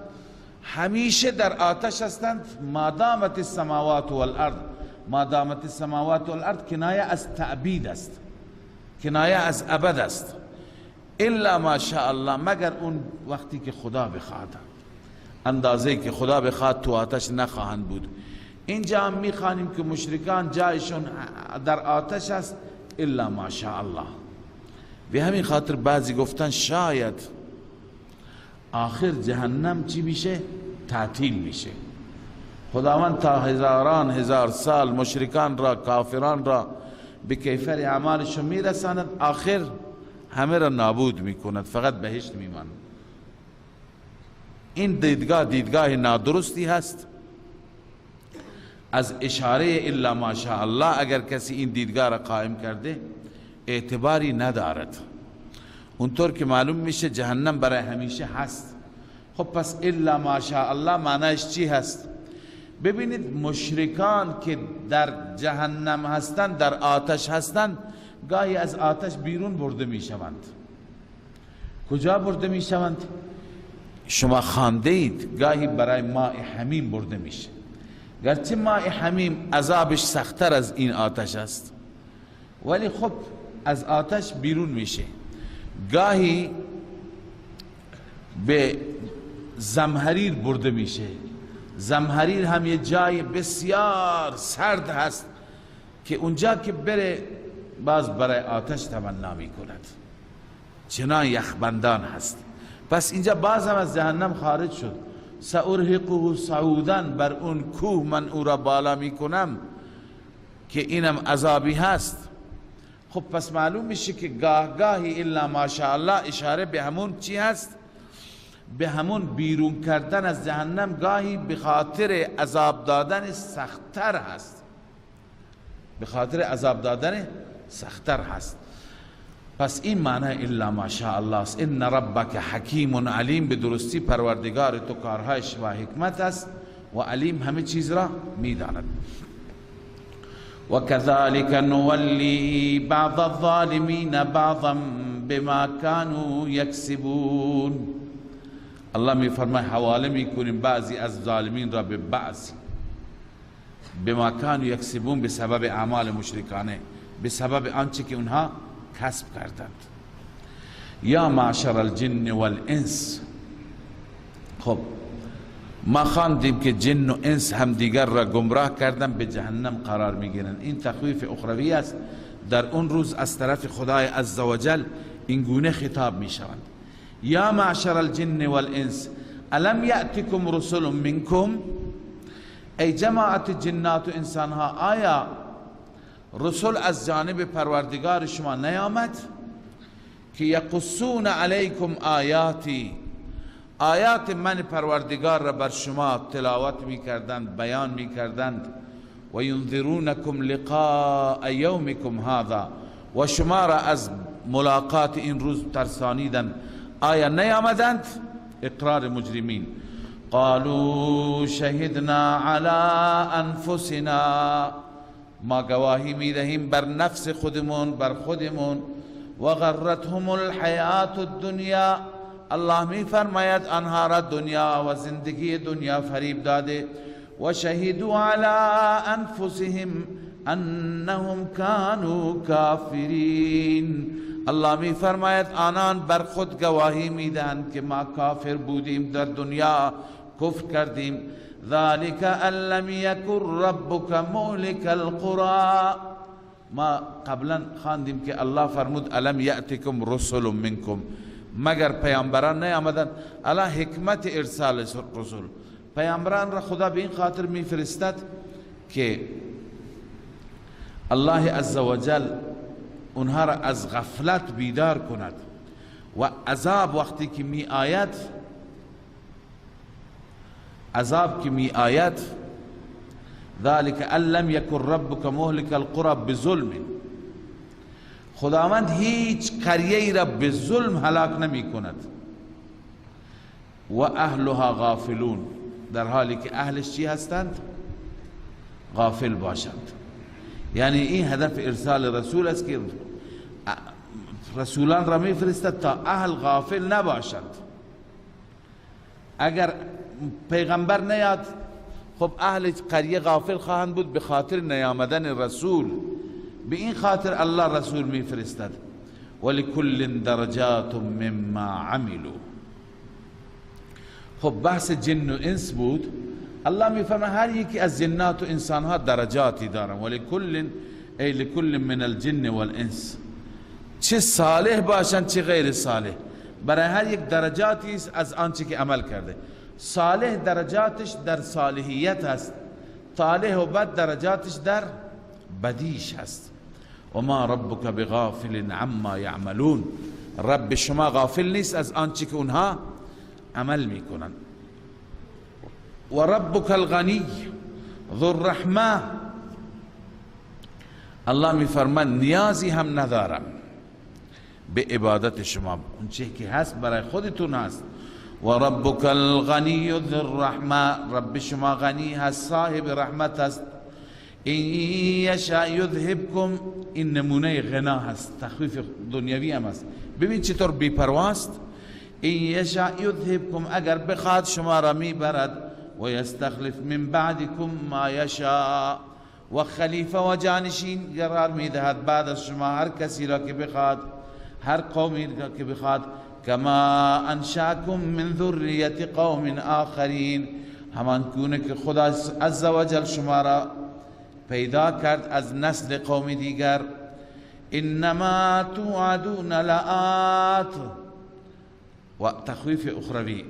[SPEAKER 1] همیشه در آتش هستند. ما دامت السماوات والارض، ما دامت السماوات والارض کنایه از تعبید است، کنایه از ابد است. الا ما شاء الله، مگر اون وقتی که خدا بخواد، اندازه که خدا بخواد تو آتش نخواهند بود. اینجا هم میخوانیم که مشرکان جایشون در آتش است الا ما شاء الله. به همین خاطر بعضی گفتن شاید آخر جهنم چی میشه؟ تعطیل میشه. خداوند تا هزاران هزار سال مشرکان را، کافران را به کیفر اعمالشون میرساند، آخر همه را نابود میکند، فقط بهشت میماند. این دیدگاه دیدگاه نادرستی هست. از اشاره الا ما شاء الله اگر کسی این دیدگاه را قائم کرده اعتباری ندارد. اونطور که معلوم میشه جهنم برای همیشه هست. خب پس الا ماشاءالله معنیش چی هست؟ ببینید مشرکان که در جهنم هستند، در آتش هستند، گاهی از آتش بیرون برده میشوند. کجا برده میشوند؟ شما خوانده اید گاهی برای ماء حمیم برده میشه. گرچه ماء حمیم عذابش سختتر از این آتش است، ولی خب از آتش بیرون میشه. گاهی به زمهریر برده میشه. زمهریر هم یه جای بسیار سرد هست که اونجا که بره باز برای آتش تمنا میکند، چنان یخبندان هست. پس اینجا باز هم از جهنم خارج شد. سأرهقه صعودا، بر اون کوه من او را بالا میکنم که اینم عذابی هست. خب پس معلوم میشه که گاه گاهی الا ماشاءالله اشاره به همون چی هست؟ به همون بیرون کردن از جهنم، گاهی به خاطر عذاب دادن سختتر هست، به خاطر عذاب دادن سختتر هست. پس این معنی الا ماشاءالله است. ان ربک حکیم علیم، به درستی پروردگار تو کارهایش و حکمت است و علیم همه چیز را میداند. و كذلك نولی بعض الظالمین بعضا بما كانوا یکسبون. الله میفرماید حواله میکنیم بعضی از ظالمین را به بعضی، بما كانوا یکسبون، به سبب اعمال مشرکانه، به سبب آنچه که اونها کسب کردند. یا معشر الجن والانس. خب ما خواندیم که جن و انس همدیگر را گمراه کردن، به جهنم قرار میگیرند. این تخویف اخروی است. در اون روز از طرف خدای عزوجل این گونه خطاب میشوند: یا معشر الجن والانس الم یأتکم رسل منکم، ای جماعت جنات و انسانها، آیا رسول از جانب پروردگار شما نیامد که یقصون علیکم آیاتی، آیات من پروردگار را بر شما تلاوت میکردند، بیان میکردند، و ینذرونکم لقاء یومکم هذا، و شما را از ملاقات این روز ترسانیدند، آیا نیامدند؟ اقرار مجرمین. قالوا شهدنا علی انفسنا، ما گواهی میدهیم بر نفس خودمون، بر خودمون. و غرتهم الحیات الدنیا، الله میفرماید آنها را دنیا و زندگی دنیا فریب داده. و شهدوا علی انفسهم انهم كانوا کافرین، الله میفرماید آنان بر خود گواهی میدهند که ما کافر بودیم، در دنیا کفر کردیم. ذلك ان لم يكن ربك مهلك القرى. ما قبلا خواندیم که الله فرمود الم یأتکم رسل منکم، مگر پیامبران نیامدند؟ الله حکمت ارسال رسول، پیامبران را خدا به این خاطر میفرستد که الله عزوجل اونها را از غفلت بیدار کند و عذاب وقتی که می آید، عذاب که می آید، ذلك ان لم يكن ربك مهلك القرى بظلم، خداوند هیچ قریه ای را به ظلم هلاک نمی کند، و اهلها غافلون، در حالی که اهلش چی هستند؟ غافل باشند. یعنی این هدف ارسال رسول است که رسولان را می فرستد تا اهل غافل نباشند. اگر پیغمبر نیاد، خب اهل قریه غافل خواهند بود به خاطر نیامدن رسول. به این خاطر الله رسول میفرستد. ولکل درجات مما عملوا. خب بحث جن و انس بود. الله میفرماید هر یکی از جنات و انسانها درجاتی دارن. ولکل ای لکل من الجن والانس، چه صالح باشند چه غیر صالح، برای هر یک درجاتی از آنچه که عمل کرده. صالح درجاتش در صالحیت هست، طالح و بد درجاتش در بدیش هست. و ما ربک بغافل عما یعملون، رب شما غافل نیست از آنچه که اونها عمل میکنن. و ربک الغنی ذو الرحمه، الله میفرماید نیازی هم ندارم به عبادت شما. اون چه که هست برای خودتون هست. و ربک الغنی ذو الرحمه، رب شما غنی هست، صاحب رحمت هست. این یشاء یذهبکم، این نمونه غنا هست، تخویف دنیوی هم هست. ببین چطور بی‌پرواست. این یشاء یذهبکم، اگر بخواد شما را میبرد. و یستخلف من بعدکم ما یشاء، و خلیفه و جانشین قرار میدهد بعد از شما هر کسی را که بخواد، هر قومی را که بخواد. کما انشاکم من ذریت قوم آخرین، همان گونه که خدا عزوجل شما را پیدا کرد از نسل قوم دیگر. انما توعدون لآت، و تخویف اخروی،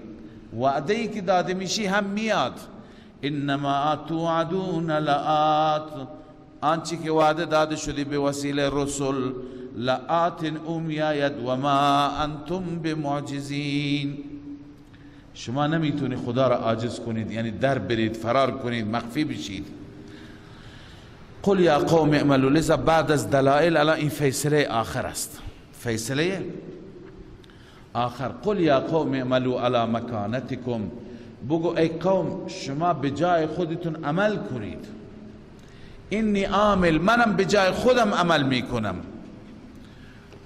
[SPEAKER 1] وعده ای که داده میشی هم میاد. انما توعدون لآت، آنچه که وعده داده شدی به وسیله رسول، لآت او میآید. و ما انتم بمعجزین، شما نمیتونی خدا را عاجز کنید، یعنی در برید، فرار کنید، مخفی بشید. قل یا قوم اعملوا، لذا بعد از دلائل الان این فیصله آخر است، فیصله آخر. قل یا قوم اعملوا علی مکانتکم، بگو ای قوم شما به جای خودتون عمل کنید. انی عامل، منم به جای خودم عمل میکنم.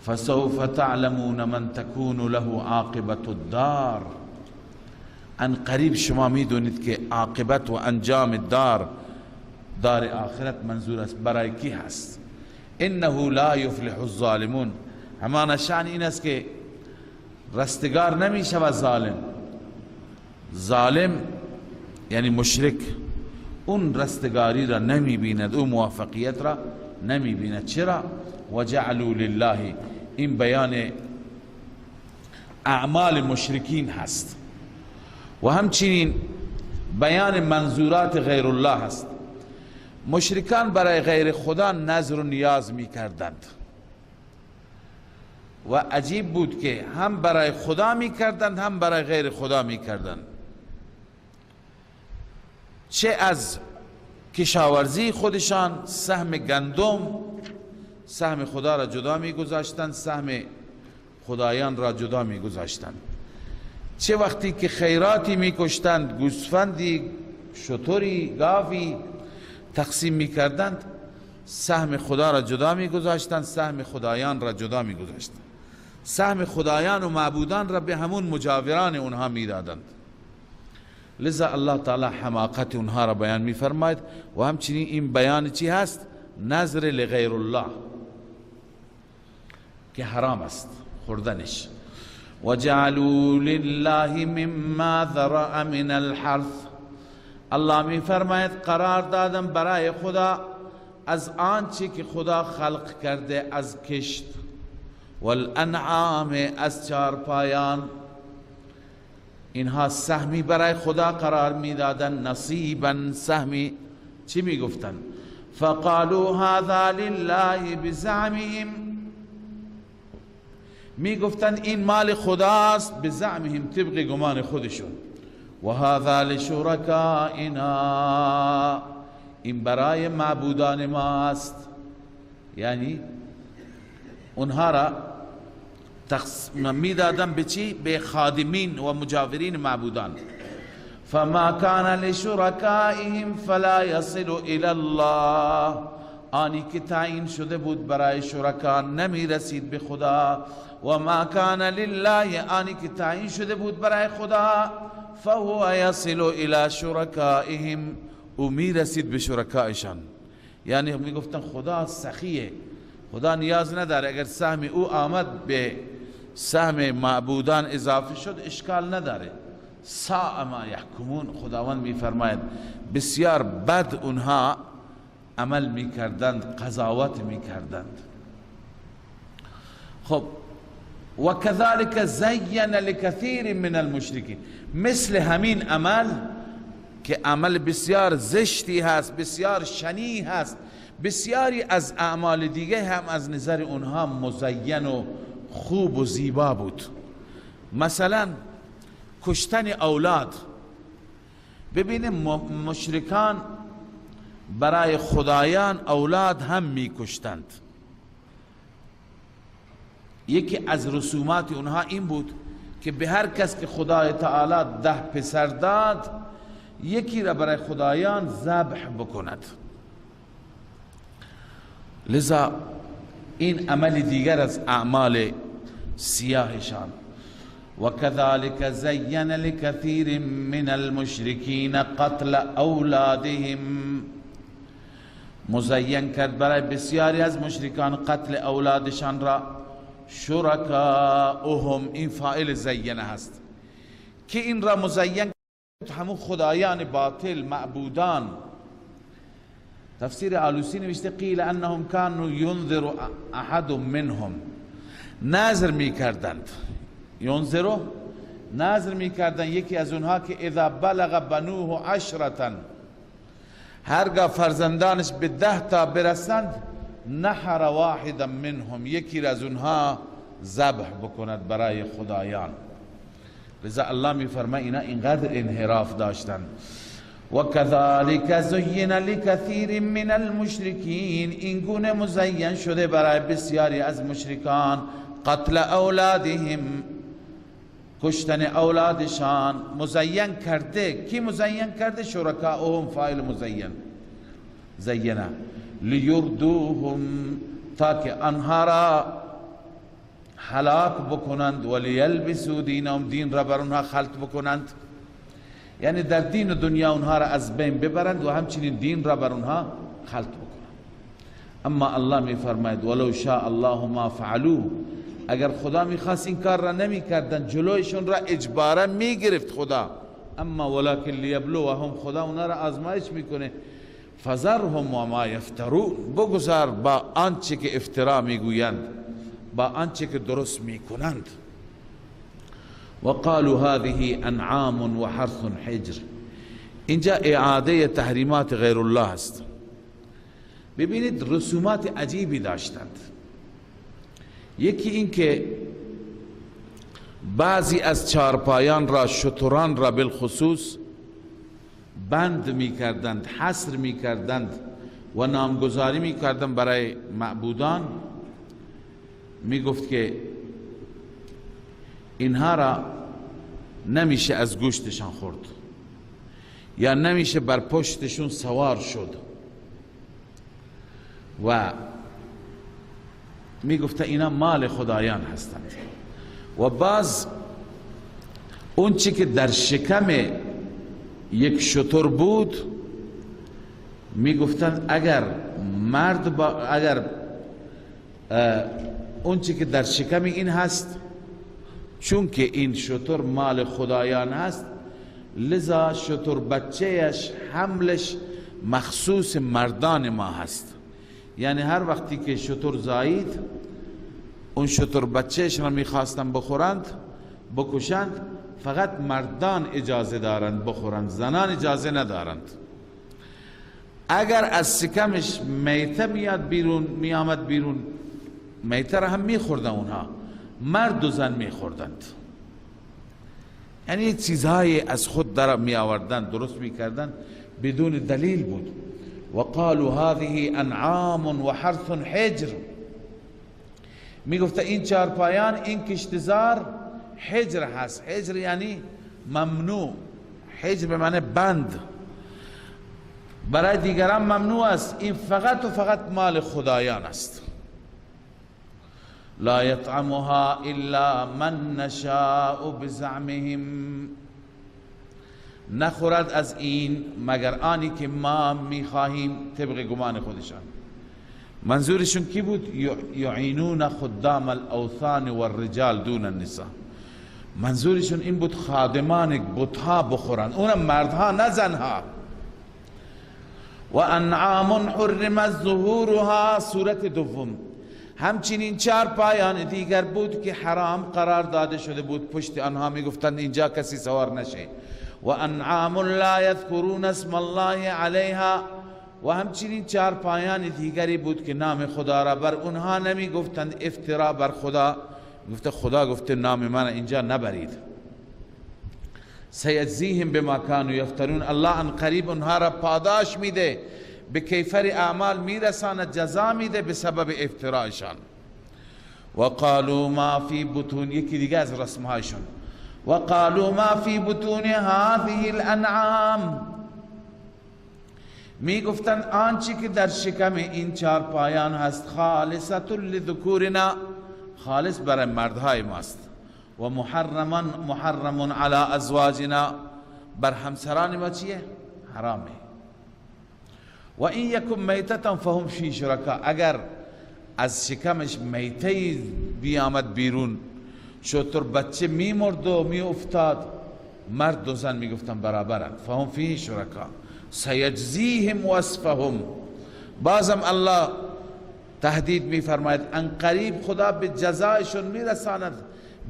[SPEAKER 1] فسوف تعلمون من تکون له عاقبت الدار، ان قریب شما میدونید که عاقبت و انجام دار، دار آخرت منظور است، برای کی هست. انه لا یفلح الظالمون، همان شأن این است که رستگار نمی شود ظالم. ظالم یعنی مشرک، اون رستگاری را نمی بیند، اون موفقیت را نمی بیند. چرا؟ وجعلوا لله، این بیان اعمال مشرکین هست و همچنین بیان منظورات غیر الله هست. مشرکان برای غیر خدا نذر و نیاز می کردند و عجیب بود که هم برای خدا می کردند هم برای غیر خدا می کردند. چه از کشاورزی خودشان سهم گندم، سهم خدا را جدا می گذاشتند، سهم خدایان را جدا می گذاشتند. چه وقتی که خیراتی می کشتند، گوسفندی، شتری، گاوی تقسیم می کردند، سهم خدا را جدا می گذاشتند، سهم خدایان را جدا می گذاشتند. سهم خدایان و معبودان را به همون مجاوران اونها می دادند. لذا الله تعالی حماقت اونها را بیان می فرماید. و همچنین این بیان چی هست؟ نذر لغیر الله که حرام است خوردنش. وجعلوا لله مما ذرأ من الحرث، الله می فرماید قرار دادم برای خدا از آنچه که خدا خلق کرده از کشت، والانعام از چارپایان، اینها سهمی برای خدا قرار میدادن، نصیبا سهمی. چی میگفتن؟ فقالوا هذا لله بزعمهم، میگفتن این مال خداست، بزعمهم طبق گمان خودشون. و هذا لشرکائنا، این برای معبودان ماست. یعنی اونها را میدادن به چی؟ به خادمین و مجاورین معبودان. فما كان لشرکائهم فلا يصل الى الله، آنی که تعیین شده بود برای شرکا نمی رسید به خدا. و ما کان لله، آنی که تعیین شده بود برای خدا، فهو يصل الى شرکائهم، او می رسید به شرکایشان. یعنی می گفتن خدا سخیه، خدا نیاز نداره، اگر سهم او آمد به سهم معبودان اضافه شد اشکال نداره. ساء ما یحکمون، خداوند میفرماید بسیار بد اونها عمل میکردند، قضاوت میکردند. خب و كذلك زین لکثیر من المشرکین، مثل همین عمل که عمل بسیار زشتی هست، بسیار شنیع هست، بسیاری از اعمال دیگه هم از نظر اونها مزین و خوب و زیبا بود. مثلا کشتن اولاد. ببینیم مشرکان برای خدایان اولاد هم میکشتند. یکی از رسومات اونها این بود که به هر کس که خدای تعالی 10 پسر داد، یکی را برای خدایان ذبح بکند. لذا این عمل دیگر از اعمال سیاهشان. وكذلك زين لكثير من المشركين قتل اولادهم، مزین کرد برای بسیاری از مشرکان قتل اولادشان را. شرکاؤهم، این فاعل زینه هست که این را مزین کرد، همون خدایان باطل، معبودان. تفسیر آلوسی نوشته قیل انهم كانوا ينذر احد منهم، نذر میکردند، ینذر نذر میکردند یکی از اونها که اذا بلغ بنوه 10، هرگاه فرزندانش به 10 تا برسند، نحر واحدا منهم، یکی از اونها ذبح بکند برای خدایان. لذا الله میفرماید اینا اینقدر انحراف داشتند. وكذلك زین لكثیر من المشرکین، این گونه مزین شده برای بسیاری از مشرکان قتل اولادهم، کشتن اولادشان. مزین کرده، کی مزین کرده؟ شرکاؤهم، فاعل مزین زینه، لیردوهم، تا که آنها را هلاک بکنند، ولیلبسوا دینهم، دین را بر آنها خلط بکنند، یعنی در دین و دنیا اونها را از بین ببرند و همچنین دین را بر اونها خلط بکنند. اما الله می فرماید ولو شاء الله ما فعلوه، اگر خدا میخواست این کار را نمی کردن، جلویشون را اجبارا می گرفت خدا. اما ولکن لیبلوهم، خدا اونها را آزمایش میکنه. فذرهم و ما یفترون، بگذار با آنچه که افترا میگویند، با آنچه که درست میکنند. وقالوا هذه انعام وحرث حجر، اینجا اعاده تحریمات غیر الله است. ببینید رسومات عجیبی داشتند. یکی این که بعضی از چارپایان را، شتران را بالخصوص بند میکردند، حصر میکردند و نامگذاری میکردند برای معبودان. میگفت که اینها را نمیشه از گوشتشان خورد یا نمیشه بر پشتشون سوار شد، و میگفته اینا مال خدایان هستند. و باز اون چی که در شکم یک شتر بود میگفتند اگر مرد با اگر اون چی که در شکم این هست، چون که این شتر مال خدایان هست، لذا شتر بچهش حملش مخصوص مردان ما هست. یعنی هر وقتی که شتر زایید، اون شتر بچهش را میخواستن بخورند، بکشند، فقط مردان اجازه دارند بخورند، زنان اجازه ندارند. اگر از شکمش میته میاد بیرون، میآمد بیرون، میته را هم میخوردن اونها، مرد و زن میخوردند. یعنی چیزهای از خود در می آوردند، درست میکردند، بدون دلیل بود. وقالوا هذه انعام وحرث حجر، میگفت این چارپایان، این کشتزار حجر هست. حجر یعنی ممنوع، حجر به معنی بند، برای دیگران ممنوع است، این فقط و فقط مال خدایان است. لا يطعمها الا من نشاء بزعمهم، نخورد از این مگر آنی که ما میخواهیم طبق گمان خودشان. منظورشون کی بود؟ یعینون خدام الاوثان والرجال دون النساء. منظورشون این بود خادمان بتها بخورند، اونم مردها نه زنها. و انعام حرمت ظهورها، سورت دوم. همچنین چهار پایان دیگر بود که حرام قرار داده شده بود، پشت آنها میگفتند اینجا کسی سوار نشه. و انعام لا یذکرون اسم الله علیها، و همچنین چهار پایان دیگری بود که نام خدا را بر اونها نمی گفتند، افترا بر خدا، گفته خدا گفته نام من اینجا نبرید. سیجزیهم بما کانوا یفترون، الله ان قریب اونها را پاداش میده، به کیفر اعمال میرساند، جزا میده به سبب افترایشان. و قالوا ما فی بطون، یکی دیگه از رسمهایشون، و قالوا ما فی بطون هذه الانعام، می گفتند آنچه که در شکم این چهار پایان هست خالصة لذکورنا، خالص برای مردهای ماست، و محرم علی ازواجنا، بر همسران ما چیه؟ حرامه. و این یکم میتتا فهم فی شرکا، اگر از شکمش میته بیامد بیرون، شتر بچه میمرد و میافتاد، مرد و زن میگفتن برابرند، فهم فیه شرکا سیجزیهم وصفهم. بازم الله تهدید میفرماید ان قریب خدا به جزایشون میرساند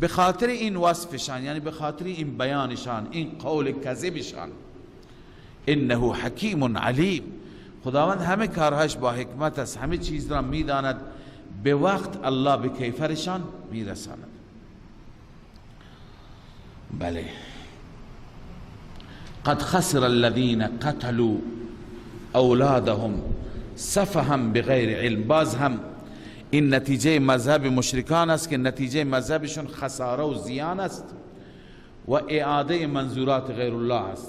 [SPEAKER 1] به خاطر این وصفشان، یعنی به خاطر این بیانشان، این قول کذبشان. انه حکیم علیم، خداوند همه کارهاش با حکمت است، همه چیز را میداند، به وقت الله به کیفرشان میرساند. بله، قد خسر الذين قتلوا اولادهم سفها بغیر علم. باز هم این نتیجه مذهب مشرکان است که نتیجه مذهبشون خساره و زیان است و اعاده منظورات غیر الله است.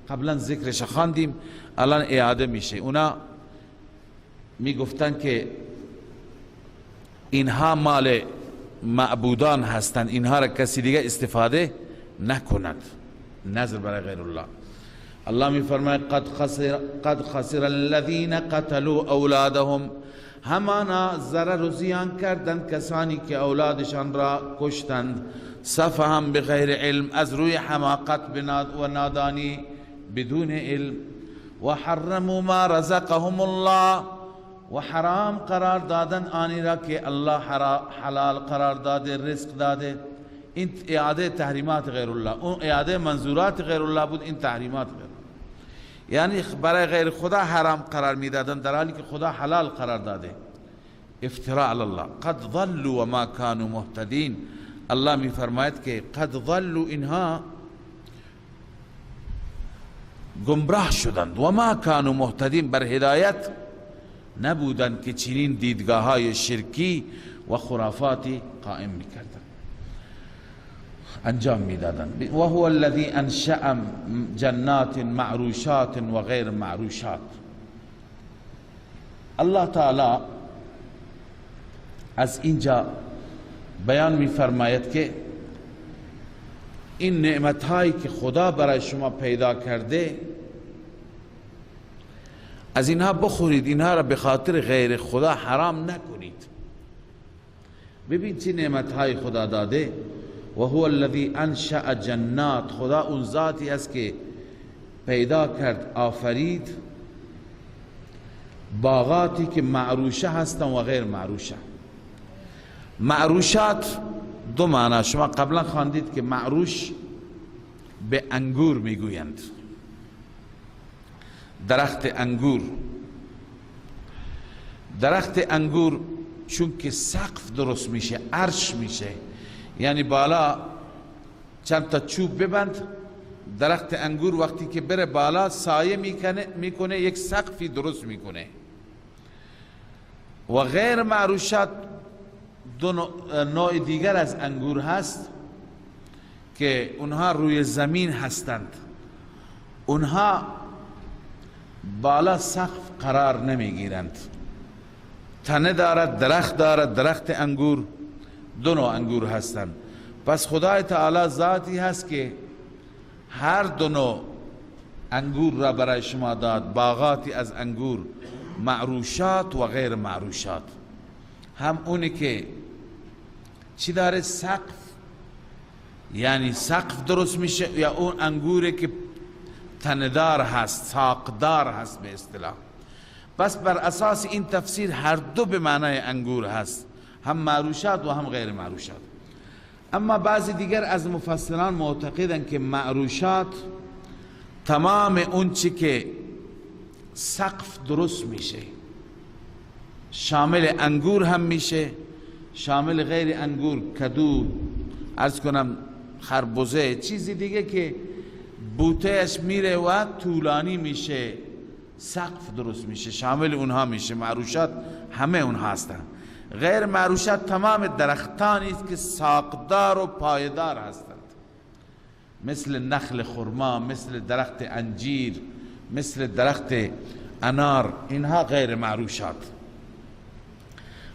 [SPEAKER 1] قبلا ذکرش خواندیم، الان اعاده میشه. اونا میگفتن که اینها مال معبودان هستند، اینها را کسی دیگه استفاده نکند، نظر برای غیر الله. الله میفرماید قد خسر الذین قتلوا اولادهم، همانا ضرر و زیان کردند کسانی که اولادشان را کشتند، سفها بغیر علم، از روی حماقت و نادانی بدون علم، و حرموا ما رزقهم الله، و حرام قرار دادن آنی را که الله حلال قرار داده، رزق داده. این اعاده تحریمات غیر الله، اون اعاده منظورات غیر الله بود، این تحریمات غیر الله، یعنی برای غیر خدا حرام قرار میدادن در حالی که خدا حلال قرار داده. افتراء علی الله. قد ضلوا وما كانوا مهتدین. الله میفرماید که قد ضلوا، اینها گمراه شدند، و ما كانوا مهتدین، بر هدایت نبودند که چنین دیدگاه های شرکی و خرافاتی قائم میکردند، انجام میدادند. و هو الذی انشأ جنات معروشات و غیر معروشات. الله تعالی از اینجا بیان میفرماید که این نعمت هایی که خدا برای شما پیدا کرده از اینها بخورید، اینها را به خاطر غیر خدا حرام نکنید. ببین چه نعمت های خدا داده. و هو الذی انشأ جنات، خدا اون ذاتی است که پیدا کرد، آفرید باغاتی که معروشه هستن و غیر معروشه. معروشات دو معنا، شما قبلا خواندید که معروش به انگور میگویند، درخت انگور. درخت انگور چون که سقف درست میشه، عرش میشه، یعنی بالا چند تا چوب ببند، درخت انگور وقتی که بره بالا سایه میکنه، یک سقفی درست میکنه. و غیر معروشات دو نوع دیگر از انگور هست که اونها روی زمین هستند، اونها بالا سقف قرار نمیگیرند، تنه دارد، درخت دارد، درخت انگور، دو نوع انگور هستند. پس خدای تعالی ذاتی هست که هر دو نوع انگور را برای شما داد، باغاتی از انگور، معروشات و غیر معروشات. هم اونی که چی داره؟ سقف، یعنی سقف درست میشه، یا اون انگوری که تندار هست، ساقدار هست به اصطلاح. پس بر اساس این تفسیر هر دو به معنای انگور هست، هم معروشات و هم غیر معروشات. اما بعضی دیگر از مفسران معتقدند که معروشات تمام اون چی که سقف درست میشه، شامل انگور هم میشه، شامل غیر انگور، کدو، عرض کنم خربزه، چیزی دیگه که بوتهش میره و طولانی میشه، سقف درست میشه، شامل اونها میشه. معروشات همه اونها هستن. غیر معروشات تمام درختانی است که ساقدار و پایدار هستند، مثل نخل خرما، مثل درخت انجیر، مثل درخت انار، اینها غیر معروشات.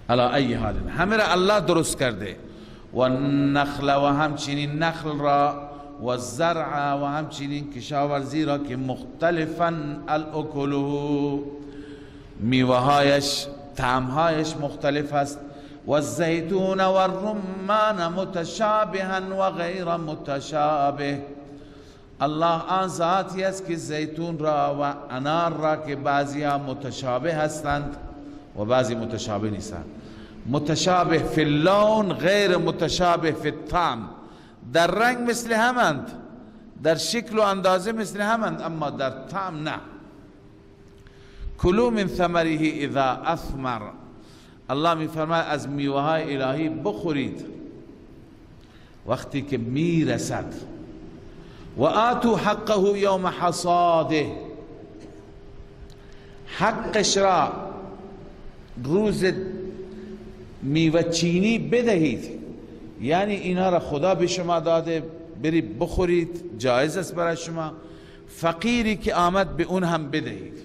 [SPEAKER 1] علی ای حال همه را الله درست کرده. و نخل و همچنین نخل را، و زرع و همچنین کشاورزی را که مختلفا الاکله، میوهایش طعمهایش مختلف است. و الزیتون و الرمان متشابها و غیر متشابه. الله آن ذاتی است که زیتون را و انار را که بعضی ها متشابه هستند و بعضی متشابه نیستند. متشابه فی اللون، غیر متشابه فی الطعم. در رنگ مثل همند، در شکل و اندازه مثل همند، اما در طعم نه. کلوا من ثمره اذا اثمر. الله می فرماید از میوه های الهی بخورید وقتی که میرسد. و آتوا حقه یوم حصاده، حقش را روز میوه چینی بدهید. یعنی اینها را خدا به شما داده، برید بخورید، جایز است برای شما. فقیری که آمد به اون هم بدهید.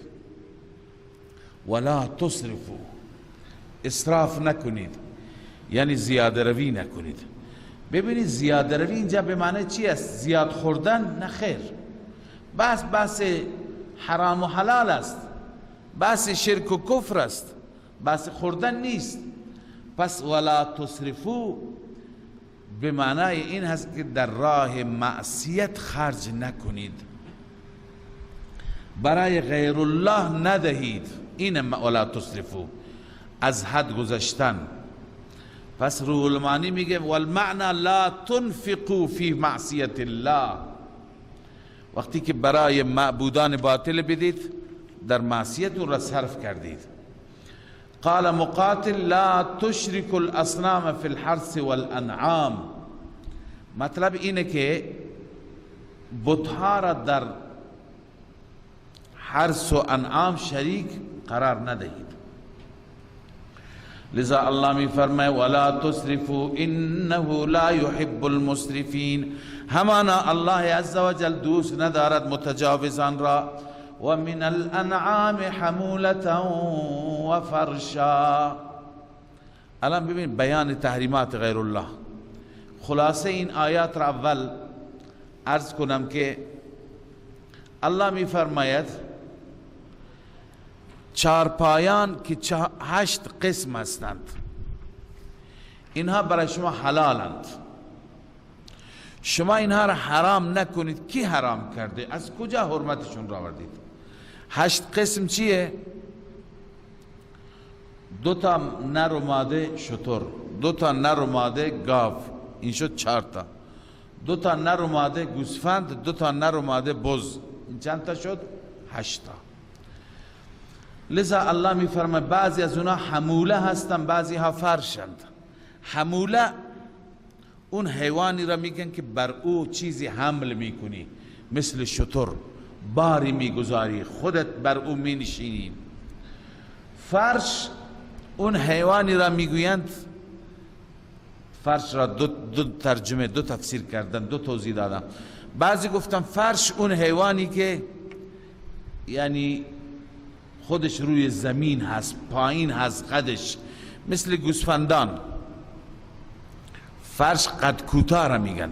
[SPEAKER 1] ولا تصرفوا، اسراف نکنید، یعنی زیاده روی نکنید. ببینید زیاده روی اینجا به معنی چی است؟ زیاد خوردن؟ نه خیر، بحث حرام و حلال است، بحث شرک و کفر است، بحث خوردن نیست. پس ولا تصرفوا به معنای این هست که در راه معصیت خرج نکنید، برای غیر الله ندهید. این ولا تصرفوا، از حد گذشتن. پس روح المعانی میگه والمعنى لا تنفقوا فی معصیت الله. وقتی که برای معبودان باطل بدید، در معصیت را صرف کردید. قال مقاتل لا تشرك الاصنام فی الحرث والانعام. مطلب اینه که بتها را در حرث و انعام شریک قرار ندهید. لذا الله می فرمائے ولا تسرفوا انه لا يحب المسرفین. همانا الله عز وجل دوست ندارد متجاوزان را. ومن الانعام حمولة و فرشا. الان ببین بیان تحریمات غیر الله. خلاصه این آیات را اول عرض کنم که الله می فرماید چارپایان که 8 قسم هستند، اینها برای شما حلالند، شما اینها را حرام نکنید. کی حرام کرده؟ از کجا حرمتشون را آوردید؟ 8 قسم چیه؟ 2 تا نر و ماده شتر، 2 تا نر و ماده گاو، این شد 4 تا. 2 تا نر و ماده گوسفند، 2 تا نر و ماده بز، این چند تا شد؟ 8 تا. لذا الله می فرماید بعضی از اونا حموله هستن، بعضی ها فرشند. حموله اون حیوانی را میگن که بر او چیزی حمل میکنی، مثل شتر باری میگذاری، خودت بر او مینشینی. فرش اون حیوانی را میگویند، فرش را دو ترجمه، دو تفسیر کردن، دو توضیح دادن. بعضی گفتن فرش اون حیوانی که یعنی خودش روی زمین هست، پایین هست قدش، مثل گوسفندان، فرش قد کوتاه را میگن.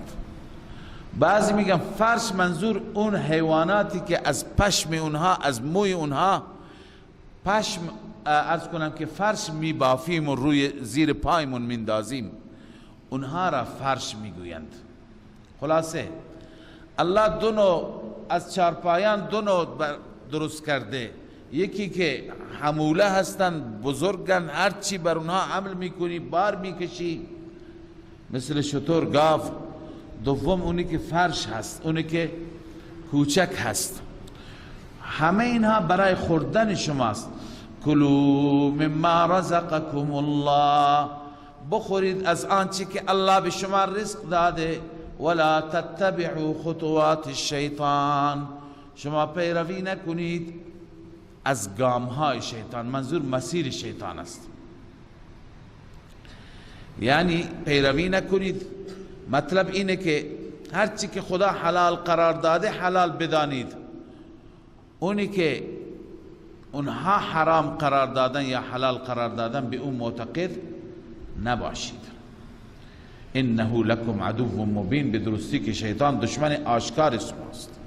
[SPEAKER 1] بعضی میگن فرش منظور اون حیواناتی که از پشم اونها، از موی اونها پشم، عرض کنم که فرش میبافیم و روی زیر پایمون میندازیم، اونها را فرش میگویند. خلاصه الله دو نوع از چارپایان دو نوع درست کرده، یکی که حموله هستند، بزرگن، هرچی بر اونها حمل میکنی، بار میکشی، مثل شتر، گاو. دوم اونی که فرش هست، اونی که کوچک هست. همه اینها برای خوردن شماست. کلوا مما رزقکم الله، بخورید از آنچه که الله به شما رزق داده. ولا تتبعوا خطوات الشیطان، شما پیروی نکنید از گامهای شیطان، منظور مسیر شیطان است. یعنی پیروی نکنید. مطلب اینه که هرچی که خدا حلال قرار داده حلال بدانید، اونی که اونها حرام قرار دادن یا حلال قرار دادن به اون معتقد نباشید. انه لکم عدو مبین، به درستی که شیطان دشمن آشکار شماست.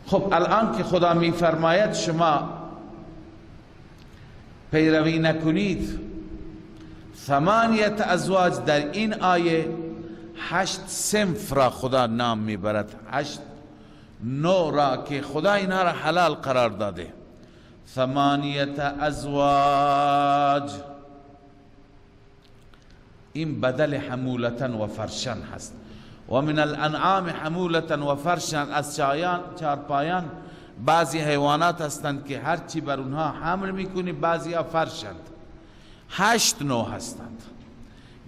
[SPEAKER 1] خب الان که خدا میفرماید شما پیروی نکنید، ثمانیت ازواج در این آیه 8 صنف را خدا نام میبرد، 8 نوع را که خدا اینها را حلال قرار داده. ثمانیت ازواج این بدل حمولتا و فرشن هست. و من الانعام حمولتا و فرشن، از چارپایان بعضی حیوانات هستند که هرچی بر اونها حمل میکنی بعضی ها فرشند. 8 نوع هستند.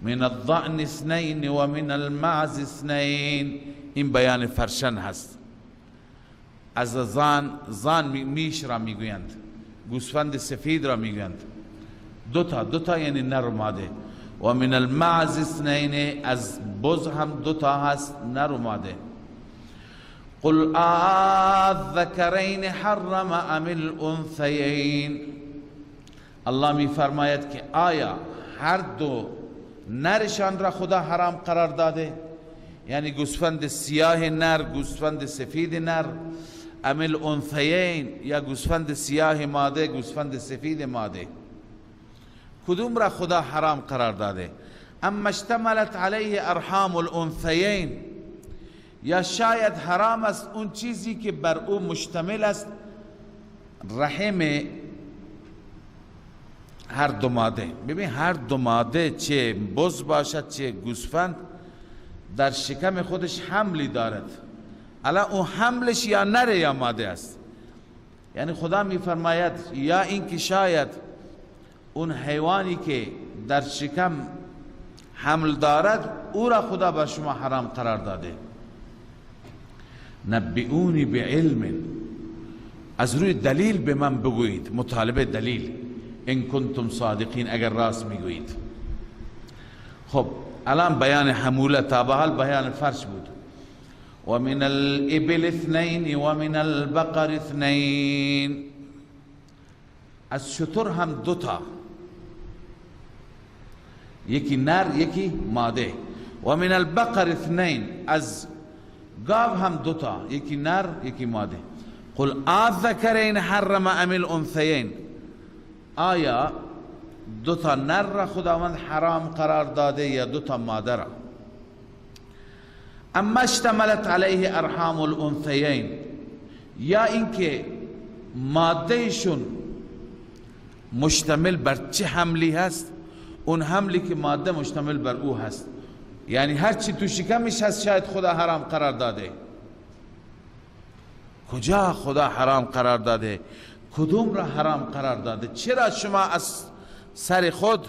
[SPEAKER 1] من الضأن اثنین و من المعز اثنین، این بیان فرشن هست. از زان میش را میگویند، گوسفند سفید را میگویند، دوتا یعنی نر و ماده. و من المعز اثنین، از بز هم دوتا هست، نر و ماده. قل آذکرین حرم ام الانثیین، الله می فرماید که آیا هر دو نرشان را خدا حرام قرار داده، یعنی گوسفند سیاه نر، گوسفند سفید نر، ام الانثیین یا گوسفند سیاه ماده، گوسفند سفید ماده، کدوم را خدا حرام قرار داده؟ اما اشتملت علیه ارحام الانثیین، یا شاید حرام است اون چیزی که بر او مشتمل است رحم هر دو ماده. ببین هر دو ماده چه بز باشد چه گوسفند در شکم خودش حملی دارد، الان اون حملش یا نره یا ماده است. یعنی خدا میفرماید یا اینکه شاید اون حیوانی که در شکم حمل دارد او را خدا بر شما حرام قرار داده. نبئونی بعلم، از روی دلیل به من بگویید، مطالبه دلیل، ان کنتم صادقین، اگر راست میگویید. خب الان بیان حموله تا به حال بیان فرش بود. و من الابل اثنین و من البقر اثنین، از شتر هم دوتا، یکی نر یکی ماده. و من البقر اثنین، از گاو هم دوتا، یکی نر یکی ماده. قل آذکرین حرم ام الانثیین، آیا دوتا نر را خداوند حرام قرار داده یا دوتا ماده را؟ اما اشتملت علیه ارحام الانثیین، یا اینکه مادهشون مشتمل بر چه حملی هست، اون حملی که ماده مشتمل بر او هست، یعنی هر چی تو شکمش هست شاید خدا حرام قرار داده. کجا خدا حرام قرار داده؟ کدوم را حرام قرار داده؟ چرا شما از سر خود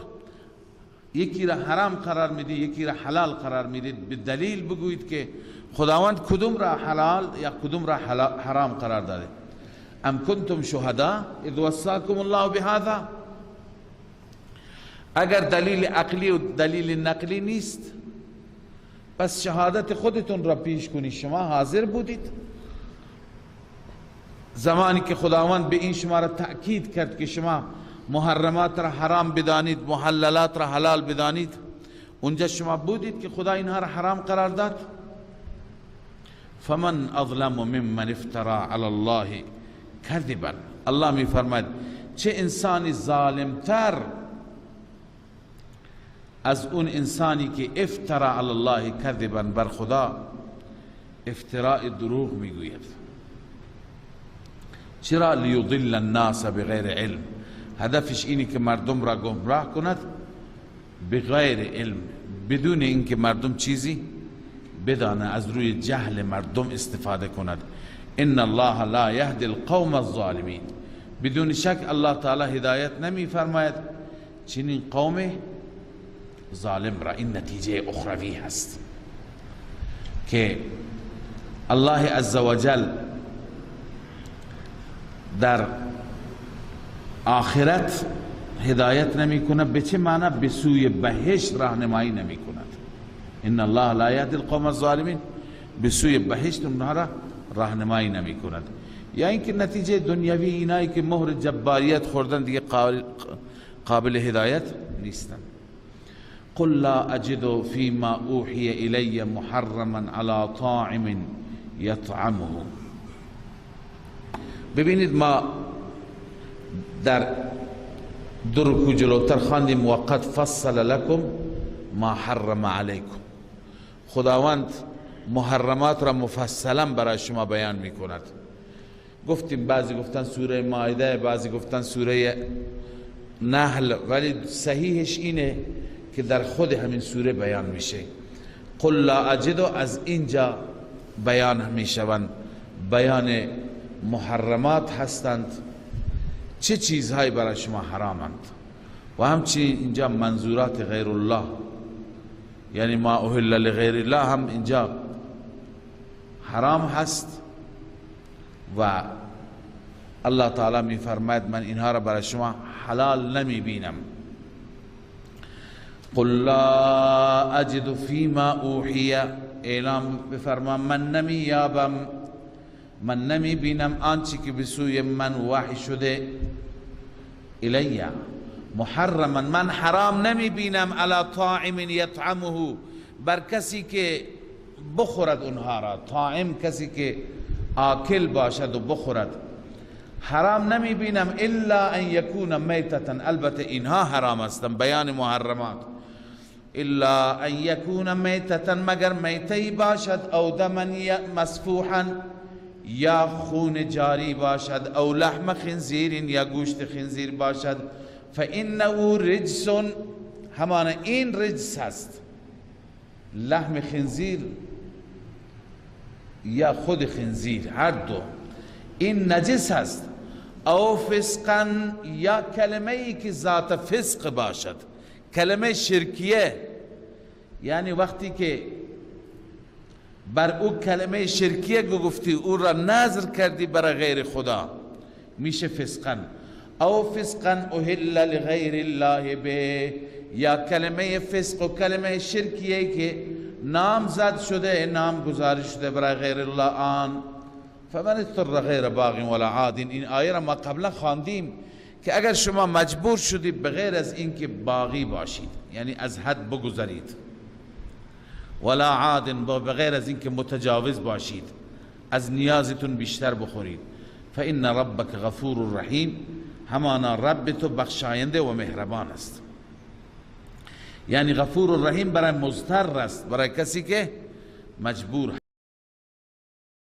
[SPEAKER 1] یکی را حرام قرار میدید یکی را حلال قرار میدید؟ به دلیل بگویید که خداوند کدوم را حلال یا کدوم را حرام قرار داده. ام کنتم شهدا اذ وصاکم الله بهذا، اگر دلیل عقلی و دلیل نقلی نیست پس شهادت خودتون را پیش کنید، شما حاضر بودید زمانی که خداوند به این شما را تأکید کرد که شما محرمات را حرام بدانید محللات را حلال بدانید، اونجا شما بودید که خدا اینها را حرام قرار داد؟ فمن اظلم ممن افترا علی الله کذبا، الله می فرماید چه انسانی ظالمتر از اون انسانی که افترا علی الله کذبا، بر خدا افتراء دروغ میگوید. چرا؟ لیضل الناس بغیر علم، هدفش اینه که مردم را گمراه کند بغیر علم، بدون اینکه مردم چیزی بدانه، از روی جهل مردم استفاده کند. ان الله لا یهدی القوم الظالمین، بدون شک الله تعالی هدایت نمی فرماید چنین قوم ظالم را. این نتیجه اخروی هست که الله عزوجل در آخرت هدایت نمی کند. به چه معنی؟ به سوی بهشت راهنمایی نمی کند. ان الله لا یهدی القوم الظالمین، به سوی بهشت اونها را راهنمایی نمی کند. یا اینکه نتیجه دنیوی اینایی که مهر جباریت خوردن دیگه قابل هدایت نیستن. قل لا اجد فيما اوحی الی محرما على طاعم یطعمه. ببینید ما در دو رکوع جلوتر خواندیم وقد فصل لكم ما حرم علیکم. خداوند محرمات را مفصلا برای شما بیان میکند. گفتیم بعضی گفتن سوره مائده، بعضی گفتن سوره نحل، ولی صحیحش اینه که در خود همین سوره بیان میشه. قل لا اجد از اینجا بیان میشوند، بیان محرمات هستند، چه چیزهایی برای شما حرامند. و همچنین اینجا منظورات غیر الله، یعنی ما اهل لغیر الله هم اینجا حرام هست و الله تعالی می فرماید من اینها را برای شما حلال نمی بینم. قل لا اجد فيما اوحی، اعلام بفرما من نمی یابم، من نمی بینم آنچه که به سوی من وحی شده، الی محرما، من حرام نمی بینم، علی طاعم یطعمه، بر کسی که بخورد اونها را. طاعم کسی که آکل باشد و بخورد. حرام نمی بینم الا ان یکون میتتا، البته اینها حرام هستند، بیان محرمات. الا ان یکون میتتا، مگر میتی باشد، او دما مسفوحا، یا خون جاری باشد، او لحم خنزیر، یا گوشت خنزیر باشد. فانه رجس، همان این رجس هست، لحم خنزیر یا خود خنزیر، هر دو این نجس هست. او فسقا، یا کلمه ای که ذات فسق باشد، کلمه شرکیه، یعنی وقتی که بر او کلمه شرکیه گفتی، او را نذر کردی برای غیر خدا، میشه فسقا. او فسقا اهل لغیر الله به، یا کلمه فسق و کلمه شرکیه که نام زد شده، نام گذاری شده برای غیر الله آن. فمن اضطر غیر باغ ولا عاد، این آیه را ما قبلا خواندیم که اگر شما مجبور شدید بغیر از اینکه باغی باشید، یعنی از حد بگذارید، ولا عاد، بغیر از اینکه متجاوز باشید، از نیازتون بیشتر بخورید، فإن ربک غفور رحیم، همانا رب تو بخشاینده و مهربان است. یعنی غفور رحیم برای مضطر است، برای کسی که مجبور.